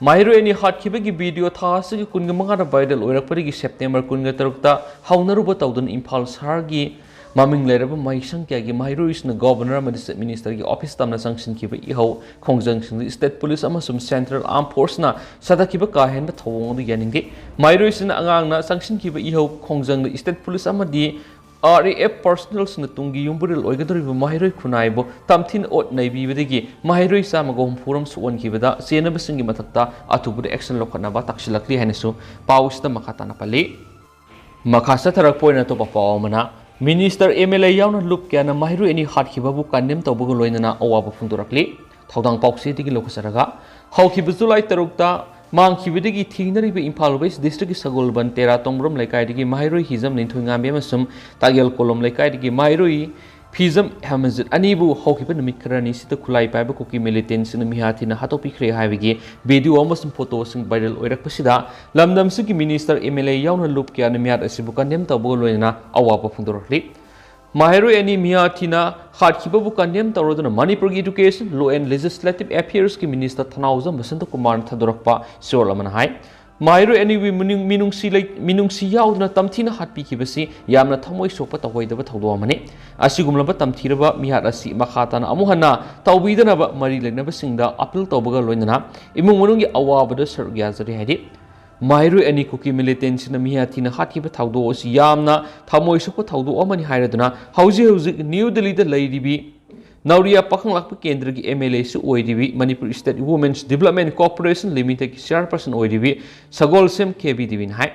ꯃꯍꯩꯔꯣꯏ ꯑꯅꯤ ꯍꯥꯠꯈꯤꯕꯒꯤ ꯚꯤꯗꯤꯑꯣ ꯊꯥ ꯑꯁꯤꯒꯤ ꯀꯨꯟꯒ ꯃꯉꯥꯗ ꯚꯥꯏꯔꯦꯜ ꯑꯣꯏꯔꯛꯄꯗꯒꯤ ꯁꯦꯞꯇꯦꯝꯕꯔ ꯀꯨꯟꯒ ꯇꯔꯨꯛꯇ ꯍꯧꯅꯔꯨꯕ ꯇꯧꯗꯨꯅ ꯏꯝꯐꯥꯜ ꯁꯍꯔꯒꯤ ꯃꯃꯤꯡ ꯂꯩꯔꯕ ꯃꯍꯩꯁꯪ ꯀꯌꯥꯒꯤ ꯃꯍꯩꯔꯣꯏꯁꯤꯡꯅ ꯒꯣꯚꯔꯅꯔ ꯑꯃꯗꯤ ꯆꯤꯐ ꯃꯤꯅꯤꯁꯇꯔꯒꯤ ꯑꯣꯐꯤꯁ ꯇꯝꯅ ꯆꯪꯁꯤꯟꯈꯤꯕ ꯏꯍꯧ ꯈꯣꯡꯖꯪꯁꯤꯡꯗ ꯁ꯭ꯇꯦꯠ ꯄꯨꯂꯤꯁ ꯑꯃꯁꯨꯡ ꯁꯦꯟꯇ꯭ꯔꯦꯜ ꯑꯥꯔꯝ ꯐꯣꯔꯁꯅ ꯆꯠꯊꯈꯤꯕ ꯀꯥ ꯍꯦꯟꯕ ꯊꯧꯑꯣꯡ ꯑꯗꯨ ꯌꯥꯅꯤꯡꯗꯦ꯫ ꯃꯍꯩꯔꯣꯏꯁꯤꯡꯅ ꯑꯉꯥꯡꯅ ꯆꯪꯁꯤꯟꯈꯤꯕ ꯏꯍꯧ ꯈꯣꯡꯖꯪꯗ ꯁ꯭ꯇꯦꯠ ꯄꯨꯂꯤꯁ ꯑꯃꯗꯤ ꯑꯥꯔ ꯑꯦ ꯑꯦꯐ ꯄꯔꯁꯅꯦꯜꯁꯤꯡꯅ ꯇꯨꯡꯒꯤ ꯌꯨꯝꯕꯨꯔꯦꯜ ꯑꯣꯏꯒꯗꯧꯔꯤꯕ ꯃꯍꯩꯔꯣꯏ ꯈꯨꯟꯅꯥꯏꯕꯨ ꯇꯝꯊꯤꯅ ꯑꯣꯠ ꯅꯩꯕꯤꯕꯗꯒꯤ ꯃꯍꯩꯔꯣꯏ ꯆꯥꯝꯃꯒ ꯍꯨꯝꯐꯨ ꯔꯣꯝ ꯁꯣꯛꯍꯟꯈꯤꯕꯗ ꯆꯦꯟꯅꯕꯁꯤꯡꯒꯤ ꯃꯊꯛꯇ ꯑꯊꯨꯕꯗ ꯑꯦꯛꯁꯟ ꯂꯧꯈꯠꯅꯕ ꯇꯥꯛꯁꯤꯜꯂꯛꯂꯤ ꯍꯥꯏꯅꯁꯨ ꯄꯥꯎ ꯑꯁꯤꯗ ꯃꯈꯥ ꯇꯥꯅ ꯄꯜꯂꯤ꯫ ꯃꯈꯥ ꯆꯠꯊꯔꯛꯄ ꯑꯣꯏꯅ ꯑꯇꯣꯞꯄ ꯄꯥꯎ ꯑꯃꯅ, ꯃꯤꯅꯤꯁꯇꯔ, ꯑꯦꯝ ꯑꯦꯜ ꯑꯦ ꯌꯥꯎꯅ ꯂꯨꯞ ꯀꯌꯥꯅ ꯃꯍꯩꯔꯣꯏ ꯑꯅꯤ ꯍꯥꯠꯈꯤꯕꯕꯨ ꯀꯟꯗꯦꯝ ꯇꯧꯕꯒ ꯂꯣꯏꯅꯅ ꯑꯋꯥꯕ ꯐꯣꯡꯗꯣꯔꯛꯂꯤ꯫ ꯊꯧꯗꯥꯡ ꯄꯥꯎꯆꯦꯗꯒꯤ ꯂꯧꯈꯠꯆꯔꯒ, ꯍꯧꯈꯤꯕ ꯖꯨꯂꯥꯏ ꯇꯔꯨꯛꯇ ꯃꯥꯡꯈꯤꯕꯗꯒꯤ ꯊꯦꯡꯅꯔꯤꯕ ꯏꯝꯐꯥꯜ ꯋꯦꯁ ꯗꯤꯁꯇ꯭ꯔꯤꯛꯀꯤ ꯁꯒꯣꯜꯕꯟ ꯇꯦꯔꯥ ꯇꯣꯡꯕ꯭ꯔꯣꯝ ꯂꯩꯀꯥꯏꯗꯒꯤ ꯃꯍꯩꯔꯣꯏ ꯍꯤꯖꯝ ꯅꯤꯡꯊꯣꯏꯉꯥꯝꯕꯤ ꯑꯃꯁꯨꯡ ꯇꯥꯒꯦꯜ ꯀꯣꯂꯣꯝ ꯂꯩꯀꯥꯏꯗꯒꯤ ꯃꯍꯩꯔꯣꯏ ꯐꯤꯖꯝ ꯍꯦꯃꯖꯤꯠ ꯑꯅꯤꯕꯨ ꯍꯧꯈꯤꯕ ꯅꯨꯃꯤꯠ ꯈꯔꯅꯤ ꯑꯁꯤꯗ ꯈꯨꯠꯂꯥꯏ ꯄꯥꯏꯕ ꯀꯨꯀꯤ ꯃꯤꯂꯤꯇꯦꯟꯁꯤꯡꯅ ꯃꯤꯍꯥꯊꯤꯅ ꯍꯥꯠꯇꯣꯛꯄꯤꯈ꯭ꯔꯦ ꯍꯥꯏꯕꯒꯤ ꯚꯤꯗꯤꯑꯣ ꯑꯃꯁꯨꯡ ꯐꯣꯇꯣꯁꯤꯡ ꯚꯥꯏꯔꯦꯜ ꯑꯣꯏꯔꯛꯄꯁꯤꯗ ꯂꯝꯗꯝꯁꯤꯒꯤ ꯃꯤꯅꯤꯁꯇꯔ, ꯑꯦꯝ ꯑꯦꯜ ꯑꯦ ꯌꯥꯎꯅ ꯂꯨꯞ ꯀꯌꯥꯅ ꯃꯤꯍꯥꯠ ꯑꯁꯤꯕꯨ ꯀꯟꯗꯦꯝ ꯇꯧꯕꯒ ꯂꯣꯏꯅꯅ ꯑꯋꯥꯕ ꯐꯣꯡꯗꯣꯔꯛꯂꯤ꯫ ꯃꯍꯩꯔꯣꯏ ꯑꯅꯤ ꯃꯤꯍꯥꯊꯤꯅ ꯍꯥꯠꯈꯤꯕꯕꯨ ꯀꯟꯗꯦꯝ ꯇꯧꯔꯗꯨꯅ ꯃꯅꯤꯄꯨꯔꯒꯤ ꯏꯗꯨꯀꯦꯁꯟ, ꯂꯣ ꯑꯦꯟ ꯂꯦꯖꯤꯁꯂꯦꯇꯤꯚ ꯑꯦꯐꯤꯌꯔꯁꯀꯤ ꯃꯤꯅꯤꯁꯇꯔ ꯊꯅꯥꯎꯖꯝ ꯕꯁꯟꯇ ꯀꯨꯃꯥꯔꯅ ꯊꯥꯗꯣꯔꯛꯄ ꯆꯦꯔꯣꯜ ꯑꯃꯅ ꯍꯥꯏ, ꯃꯍꯩꯔꯣꯏ ꯑꯅꯤꯕꯨ ꯃꯤꯅꯨꯡ-, ꯃꯤꯅꯨꯡꯁꯤ ꯂꯩ-, ꯃꯤꯅꯨꯡꯁꯤ ꯌꯥꯎꯗꯅ ꯇꯝꯊꯤꯅ ꯍꯥꯠꯄꯤꯈꯤꯕꯁꯤ ꯌꯥꯝꯅ ꯊꯃꯣꯏ ꯁꯣꯛꯄ ꯇꯧꯍꯩꯗꯕ ꯊꯧꯗꯣꯛ ꯑꯃꯅꯤ꯫ ꯑꯁꯤꯒꯨꯝꯂꯕ ꯇꯝꯊꯤꯔꯕ ꯃꯤꯍꯥꯠ ꯑꯁꯤ ꯃꯈꯥ ꯇꯥꯅ ꯑꯃꯨꯛ ꯍꯟꯅ ꯇꯧꯕꯤꯗꯅꯕ ꯃꯔꯤ ꯂꯩꯅꯕꯁꯤꯡꯗ ꯑꯄꯤꯜ ꯇꯧꯕꯒ ꯂꯣꯏꯅꯅ ꯏꯃꯨꯡ ꯃꯅꯨꯡꯒꯤ ꯑꯋꯥꯕꯗ ꯁꯔꯨꯛ ꯌꯥꯖꯔꯤ ꯍꯥꯏꯔꯤ꯫ ꯃꯍꯩꯔꯣꯏ ꯑꯅꯤ ꯀꯨꯀꯤ ꯃꯤꯂꯤꯇꯦꯟꯁꯤꯡꯅ ꯃꯤꯌꯥꯊꯤꯅ ꯍꯥꯠꯈꯤꯕ ꯊꯧꯗꯣꯛ ꯑꯁꯤ ꯌꯥꯝꯅ ꯊꯃꯣꯏ ꯁꯣꯛꯄ ꯊꯧꯗꯣꯛ ꯑꯃꯅꯤ ꯍꯥꯏꯔꯗꯨꯅ, ꯍꯧꯖꯤꯛ ꯍꯧꯖꯤꯛ ꯅ꯭ꯌꯨ ꯗꯦꯜꯂꯤꯗ ꯂꯩꯔꯤꯕꯤ ꯅꯧꯔꯤꯌꯥ ꯄꯥꯈꯪꯂꯥꯛꯄ ꯀꯦꯟꯗ꯭ꯔꯒꯤ ꯑꯦꯝ ꯑꯦꯜ ꯑꯦꯁꯨ ꯑꯣꯏꯔꯤꯕꯤ, Manipur state women's development corporation ꯂꯤꯃꯤꯇꯦꯗꯀꯤ ꯆꯤꯌꯥꯔꯄꯔꯁꯟ ꯑꯣꯏꯔꯤꯕꯤ ꯁꯒꯣꯜꯁꯦꯝ ꯀꯦ ꯕꯤ ꯗꯦꯕꯤꯅ ꯍꯥꯏ,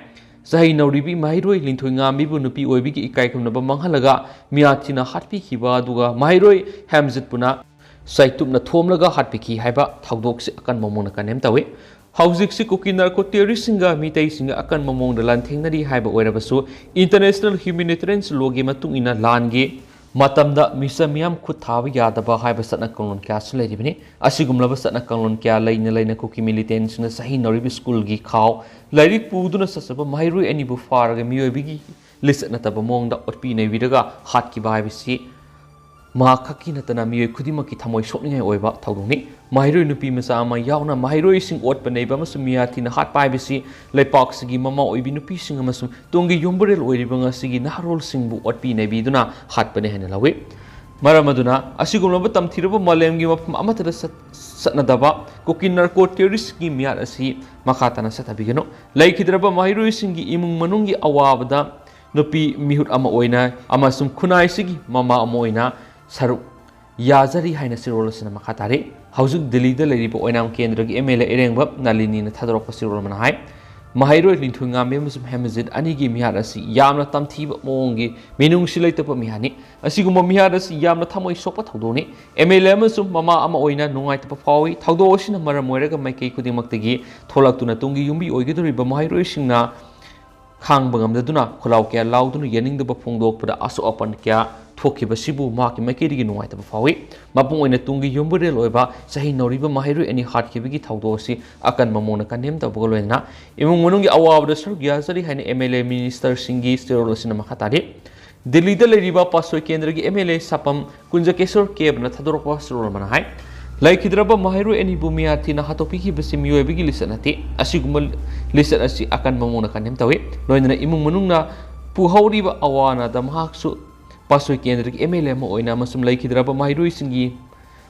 ꯆꯍꯤ ꯅꯧꯔꯤꯕꯤ ꯃꯍꯩꯔꯣꯏ ꯂꯤꯟꯊꯣꯏꯉꯥꯝꯕꯤꯕꯨ ꯅꯨꯄꯤ ꯑꯣꯏꯕꯤꯒꯤ ꯏꯀꯥꯏ ꯈꯨꯝꯅꯕ ꯃꯥꯡꯍꯜꯂꯒ ꯃꯤꯌꯥꯊꯤꯅ ꯍꯥꯠꯄꯤꯈꯤꯕ, ꯑꯗꯨꯒ ꯃꯍꯩꯔꯣꯏ ꯍꯦꯝꯖꯤꯠꯄꯨꯅ ꯆꯩꯇꯨꯞꯅ ꯊꯣꯝꯂꯒ ꯍꯥꯠꯄꯤꯈꯤ ꯍꯥꯏꯕ ꯊꯧꯗꯣꯛꯁꯤ ꯑꯀꯟꯕ ꯃꯑꯣꯡꯗ ꯀꯟꯗꯦꯝ ꯇꯧꯏ꯫ ꯍꯧꯖꯤꯛꯁꯤ ꯀꯨꯀꯤ ꯅꯥꯔꯀꯣ ꯇꯦꯔꯣꯔꯤꯁꯁꯤꯡꯒ ꯃꯤꯇꯩꯁꯤꯡꯒ ꯑꯀꯟꯕ ꯃꯑꯣꯡꯗ ꯂꯥꯟꯊꯦꯡꯅꯔꯤ ꯍꯥꯏꯕ ꯑꯣꯏꯔꯕꯁꯨ, ꯏꯟꯇꯔꯅꯦꯁꯅꯦꯜ ꯍ꯭ꯌꯨꯃꯦꯅꯤꯇꯦꯔꯤꯌꯟ ꯂꯣꯒꯤ ꯃꯇꯨꯡ ꯏꯟꯅ ꯂꯥꯟꯒꯤ ꯃꯇꯝꯗ ꯃꯤꯆꯝ ꯃꯤꯌꯥꯝ ꯈꯨꯠ ꯊꯥꯕ ꯌꯥꯗꯕ ꯍꯥꯏꯕ ꯆꯠꯅ ꯀꯥꯡꯂꯣꯟ ꯀꯌꯥꯁꯨ ꯂꯩꯔꯤꯕꯅꯤ꯫ ꯑꯁꯤꯒꯨꯝꯂꯕ ꯆꯠꯅ ꯀꯥꯡꯂꯣꯟ ꯀꯌꯥ ꯂꯩꯅ ꯂꯩꯅ ꯀꯨꯀꯤ ꯃꯤꯂꯤꯇꯦꯟꯁꯤꯡꯅ ꯆꯍꯤ ꯅꯧꯔꯤꯕ ꯁ꯭ꯀꯨꯜꯒꯤ ꯈꯥꯎ ꯂꯥꯏꯔꯤꯛ ꯄꯨꯗꯨꯅ ꯆꯠꯆꯕ ꯃꯍꯩꯔꯣꯏ ꯑꯅꯤꯕꯨ ꯐꯥꯔꯒ ꯃꯤꯑꯣꯏꯕꯒꯤ ꯂꯤꯆꯠ ꯅꯠꯇꯕ ꯃꯑꯣꯡꯗ ꯑꯣꯠꯄꯤ ꯅꯩꯕꯤꯔꯒ ꯍꯥꯠꯈꯤꯕ ꯍꯥꯏꯕꯁꯤ ꯃꯍꯥꯛ ꯈꯛꯀꯤ ꯅꯠꯇꯅ ꯃꯤꯑꯣꯏ ꯈꯨꯗꯤꯡꯃꯛꯀꯤ ꯊꯃꯣꯏ ꯁꯣꯛꯅꯤꯡꯉꯥꯏ ꯑꯣꯏꯕ ꯊꯧꯗꯣꯛꯅꯤ꯫ ꯃꯍꯩꯔꯣꯏ ꯅꯨꯄꯤ ꯃꯆꯥ ꯑꯃ ꯌꯥꯎꯅ ꯃꯍꯩꯔꯣꯏꯁꯤꯡ ꯑꯣꯠꯄ ꯅꯩꯕ ꯑꯃꯁꯨꯡ ꯃꯤꯌꯥꯊꯤꯅ ꯍꯥꯠꯄ ꯍꯥꯏꯕꯁꯤ ꯂꯩꯄꯥꯛꯁꯤꯒꯤ ꯃꯃꯥ ꯑꯣꯏꯕꯤ ꯅꯨꯄꯤꯁꯤꯡ ꯑꯃꯁꯨꯡ ꯇꯨꯡꯒꯤ ꯌꯨꯝꯕꯨꯔꯦꯜ ꯑꯣꯏꯔꯤꯕ ꯉꯁꯤꯒꯤ ꯅꯍꯥꯔꯣꯜꯁꯤꯡꯕꯨ ꯑꯣꯠꯄꯤ ꯅꯩꯕꯤꯗꯨꯅ ꯍꯥꯠꯄꯅꯤ ꯍꯥꯏꯅ ꯂꯧꯏ꯫ ꯃꯔꯝ ꯑꯗꯨꯅ ꯑꯁꯤꯒꯨꯝꯂꯕ ꯇꯝꯊꯤꯔꯕ ꯃꯥꯂꯦꯝꯒꯤ ꯃꯐꯝ ꯑꯃꯠꯇꯗ ꯆꯠ-, ꯆꯠꯅꯗꯕ ꯀꯨꯀꯤ ꯅꯥꯔꯀꯣ ꯇꯦꯔꯣꯔꯤꯁꯀꯤ ꯃꯤꯍꯥꯠ ꯑꯁꯤ ꯃꯈꯥ ꯇꯥꯅ ꯆꯠꯊꯕꯤꯒꯅꯨ꯫ ꯂꯩꯈꯤꯗ꯭ꯔꯕ ꯃꯍꯩꯔꯣꯏꯁꯤꯡꯒꯤ ꯏꯃꯨꯡ ꯃꯅꯨꯡꯒꯤ ꯑꯋꯥꯕꯗ ꯅꯨꯄꯤ ꯃꯤꯍꯨꯠ ꯑꯃ ꯑꯣꯏꯅ ꯑꯃꯁꯨꯡ ꯈꯨꯟꯅꯥꯏꯁꯤꯒꯤ ꯃꯃꯥ ꯑꯃ ꯑꯣꯏꯅ ꯁꯔꯨꯛ ꯌꯥꯖꯔꯤ ꯍꯥꯏꯅ ꯆꯦꯔꯣꯜ ꯑꯁꯤꯅ ꯃꯈꯥ ꯇꯥꯔꯤ꯫ ꯍꯧꯖꯤꯛ ꯗꯤꯜꯂꯤꯗ ꯂꯩꯔꯤꯕ ꯑꯣꯏꯅꯥꯝ ꯀꯦꯟꯗ꯭ꯔꯒꯤ ꯑꯦꯝ ꯑꯦꯜ ꯑꯦ ꯑꯔꯦꯡꯕ ꯅꯥꯂꯤꯅꯤꯅ ꯊꯥꯗꯣꯔꯛꯄ ꯆꯦꯔꯣꯜ ꯑꯃꯅ ꯍꯥꯏ, ꯃꯍꯩꯔꯣꯏ ꯂꯤꯟꯊꯣꯏꯉꯥꯝꯕꯤ ꯑꯃꯁꯨꯡ ꯍꯦꯃꯖꯤꯠ ꯑꯅꯤꯒꯤ ꯃꯤꯍꯥꯠ ꯑꯁꯤ ꯌꯥꯝꯅ ꯇꯝꯊꯤꯕ ꯃꯑꯣꯡꯒꯤ ꯃꯤꯅꯨꯡꯁꯤ ꯂꯩꯇꯕ ꯃꯤꯍꯥꯠꯅꯤ꯫ ꯑꯁꯤꯒꯨꯝꯕ ꯃꯤꯍꯥꯠ ꯑꯁꯤ ꯌꯥꯝꯅ ꯊꯃꯣꯏ ꯁꯣꯛꯄ ꯊꯧꯗꯣꯛꯅꯤ꯫ ꯑꯦꯝ ꯑꯦꯜ ꯑꯦ ꯑꯃꯁꯨꯡ ꯃꯃꯥ ꯑꯃ ꯑꯣꯏꯅ ꯅꯨꯡꯉꯥꯏꯇꯕ ꯐꯥꯎꯏ꯫ ꯊꯧꯗꯣꯛ ꯑꯁꯤꯅ ꯃꯔꯝ ꯑꯣꯏꯔꯒ ꯃꯥꯏꯀꯩ ꯈꯨꯗꯤꯡꯃꯛꯇꯒꯤ ꯊꯣꯛꯂꯛꯇꯨꯅ ꯇꯨꯡꯒꯤ ꯌꯨꯝꯕꯤ ꯑꯣꯏꯒꯗꯧꯔꯤꯕ ꯃꯍꯩꯔꯣꯏꯁꯤꯡꯅ ꯈꯥꯡꯕ ꯉꯝꯗꯗꯨꯅ ꯈꯣꯜꯂꯥꯎ ꯀꯌꯥ ꯂꯥꯎꯗꯨꯅ ꯌꯥꯅꯤꯡꯗꯕ ꯐꯣꯡꯗꯣꯛꯄꯗ ꯑꯁꯣꯛ ꯑꯄꯟ ꯀꯌꯥ ꯊꯣꯛꯈꯤꯕꯁꯤꯕꯨ ꯃꯍꯥꯛꯀꯤ ꯃꯥꯏꯀꯩꯗꯒꯤ ꯅꯨꯡꯉꯥꯏꯇꯕ ꯐꯥꯎꯏ꯫ ꯃꯄꯨꯡ ꯑꯣꯏꯅ ꯇꯨꯡꯒꯤ ꯌꯨꯝꯕꯨꯔꯦꯜ ꯑꯣꯏꯕ ꯆꯍꯤ ꯅꯧꯔꯤꯕ ꯃꯍꯩꯔꯣꯏ ꯑꯅꯤ ꯍꯥꯠꯈꯤꯕꯒꯤ ꯊꯧꯗꯣꯛ ꯑꯁꯤ ꯑꯀꯟꯕ ꯃꯑꯣꯡꯗ ꯀꯟꯗꯦꯝ ꯇꯧꯕꯒ ꯂꯣꯏꯅꯅ ꯏꯃꯨꯡ ꯃꯅꯨꯡꯒꯤ ꯑꯋꯥꯕꯗ ꯁꯔꯨꯛ ꯌꯥꯖꯔꯤ ꯍꯥꯏꯅ ꯑꯦꯝ ꯑꯦꯜ ꯑꯦ ꯃꯤꯅꯤꯁꯇꯔꯁꯤꯡꯒꯤ ꯆꯦꯔꯣꯜ ꯑꯁꯤꯅ ꯃꯈꯥ ꯇꯥꯔꯤ꯫ ꯗꯤꯜꯂꯤꯗ ꯂꯩꯔꯤꯕ ꯄꯥꯠꯁꯣꯏ ꯀꯦꯟꯗ꯭ꯔꯒꯤ ꯑꯦꯝ ꯑꯦꯜ ꯑꯦ ꯁꯥꯄꯝ ꯀꯨꯟꯖꯀꯦꯁꯣꯔ ꯀꯦꯕꯅ ꯊꯥꯗꯣꯔꯛꯄ ꯆꯦꯔꯣꯜ ꯑꯃꯅ ꯍꯥꯏ, ꯂꯩꯈꯤꯗ꯭ꯔꯕ ꯃꯍꯩꯔꯣꯏ ꯑꯅꯤꯕꯨ ꯃꯤꯌꯥꯊꯤꯅ ꯍꯥꯠꯇꯣꯛꯄꯤꯈꯤꯕꯁꯤ ꯃꯤꯑꯣꯏꯕꯒꯤ ꯂꯤꯆꯠ ꯅꯠꯇꯦ꯫ ꯑꯁꯤꯒꯨꯝꯕ ꯂꯤꯆꯠ ꯑꯁꯤ ꯑꯀꯟꯕ ꯃꯑꯣꯡꯗ ꯀꯟꯗꯦꯝ ꯇꯧꯏ꯫ ꯂꯣꯏꯅꯅ ꯏꯃꯨꯡ ꯃꯅꯨꯡꯅ ꯄꯨꯍꯧꯔꯤꯕ ꯑꯋꯥ ꯑꯅꯥꯗ ꯃꯍꯥꯛꯁꯨ ꯄꯥꯠꯁꯣꯏ ꯀꯦꯟꯗ꯭ꯔꯒꯤ ꯑꯦꯝ ꯑꯦꯜ ꯑꯦ ꯑꯃ ꯑꯣꯏꯅ ꯑꯃꯁꯨꯡ ꯂꯩꯈꯤꯗ꯭ꯔꯕ ꯃꯍꯩꯔꯣꯏꯁꯤꯡꯒꯤ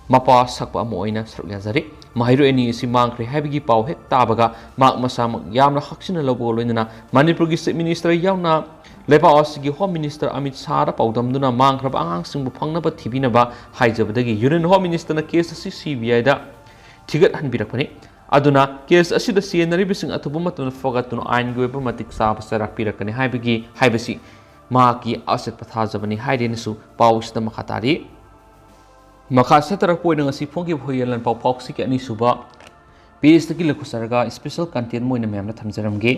ꯃꯄꯥ ꯁꯛꯄ ꯑꯃ ꯑꯣꯏꯅ ꯁꯔꯨꯛ ꯌꯥꯖꯔꯤ꯫ ꯃꯍꯩꯔꯣꯏ ꯑꯅꯤ ꯑꯁꯤ ꯃꯥꯡꯈ꯭ꯔꯦ ꯍꯥꯏꯕꯒꯤ ꯄꯥꯎ ꯍꯦꯛ ꯇꯥꯕꯒ ꯃꯍꯥꯛ ꯃꯁꯥꯃꯛ ꯌꯥꯝꯅ ꯍꯛꯆꯤꯟꯅ ꯂꯧꯕꯒ ꯂꯣꯏꯅꯅ ꯃꯅꯤꯄꯨꯔꯒꯤ Chief Minister ꯌꯥꯎꯅ ꯂꯩꯕꯥꯛ ꯑꯁꯤꯒꯤ Home Minister ꯑꯃꯤꯠ ꯁꯥꯍꯗ ꯄꯥꯎꯗꯝꯗꯨꯅ ꯃꯥꯡꯈ꯭ꯔꯕ ꯑꯉꯥꯡꯁꯤꯡꯕꯨ ꯐꯪꯅꯕ ꯊꯤꯕꯤꯅꯕ ꯍꯥꯏꯖꯕꯗꯒꯤ Union Home Ministerꯅ case ꯑꯁꯤ CBIꯗ ꯊꯤꯒꯠꯍꯟꯕꯤꯔꯛꯄꯅꯤ꯫ ꯑꯗꯨꯅ case ꯑꯁꯤꯗ ꯆꯦꯟꯅꯔꯤꯕꯁꯤꯡ ꯑꯊꯨꯕ ꯃꯇꯝꯗ ꯐꯒꯠꯇꯨꯅ ꯑꯥꯏꯟꯒꯤ ꯑꯣꯏꯕ ꯃꯇꯤꯛ ꯆꯥꯕ ꯆꯩꯔꯥꯛ ꯄꯤꯔꯛꯀꯅꯤ ꯍꯥꯏꯕꯒꯤ, ꯍꯥꯏꯕꯁꯤ ꯃꯍꯥꯛꯀꯤ ꯑꯆꯦꯠꯄ ꯊꯥꯖꯕꯅꯤ ꯍꯥꯏꯗꯦꯅꯁꯨ ꯄꯥꯎ ꯑꯁꯤꯗ ꯃꯈꯥ ꯇꯥꯔꯤ꯫ ꯃꯈꯥ ꯆꯠꯊꯔꯛꯄ ꯑꯣꯏꯅ ꯉꯁꯤ ꯐꯣꯡꯈꯤꯕ ꯍꯨꯏꯌꯦꯟ ꯂꯥꯟꯄꯥꯎ ꯄꯥꯎꯆꯦꯒꯤ ꯑꯅꯤꯁꯨꯕ pageꯇꯒꯤ ꯂꯧꯈꯠꯆꯔꯒ special content ꯑꯃ ꯑꯣꯏꯅ ꯃꯌꯥꯝꯗ ꯊꯝꯖꯔꯝꯒꯦ꯫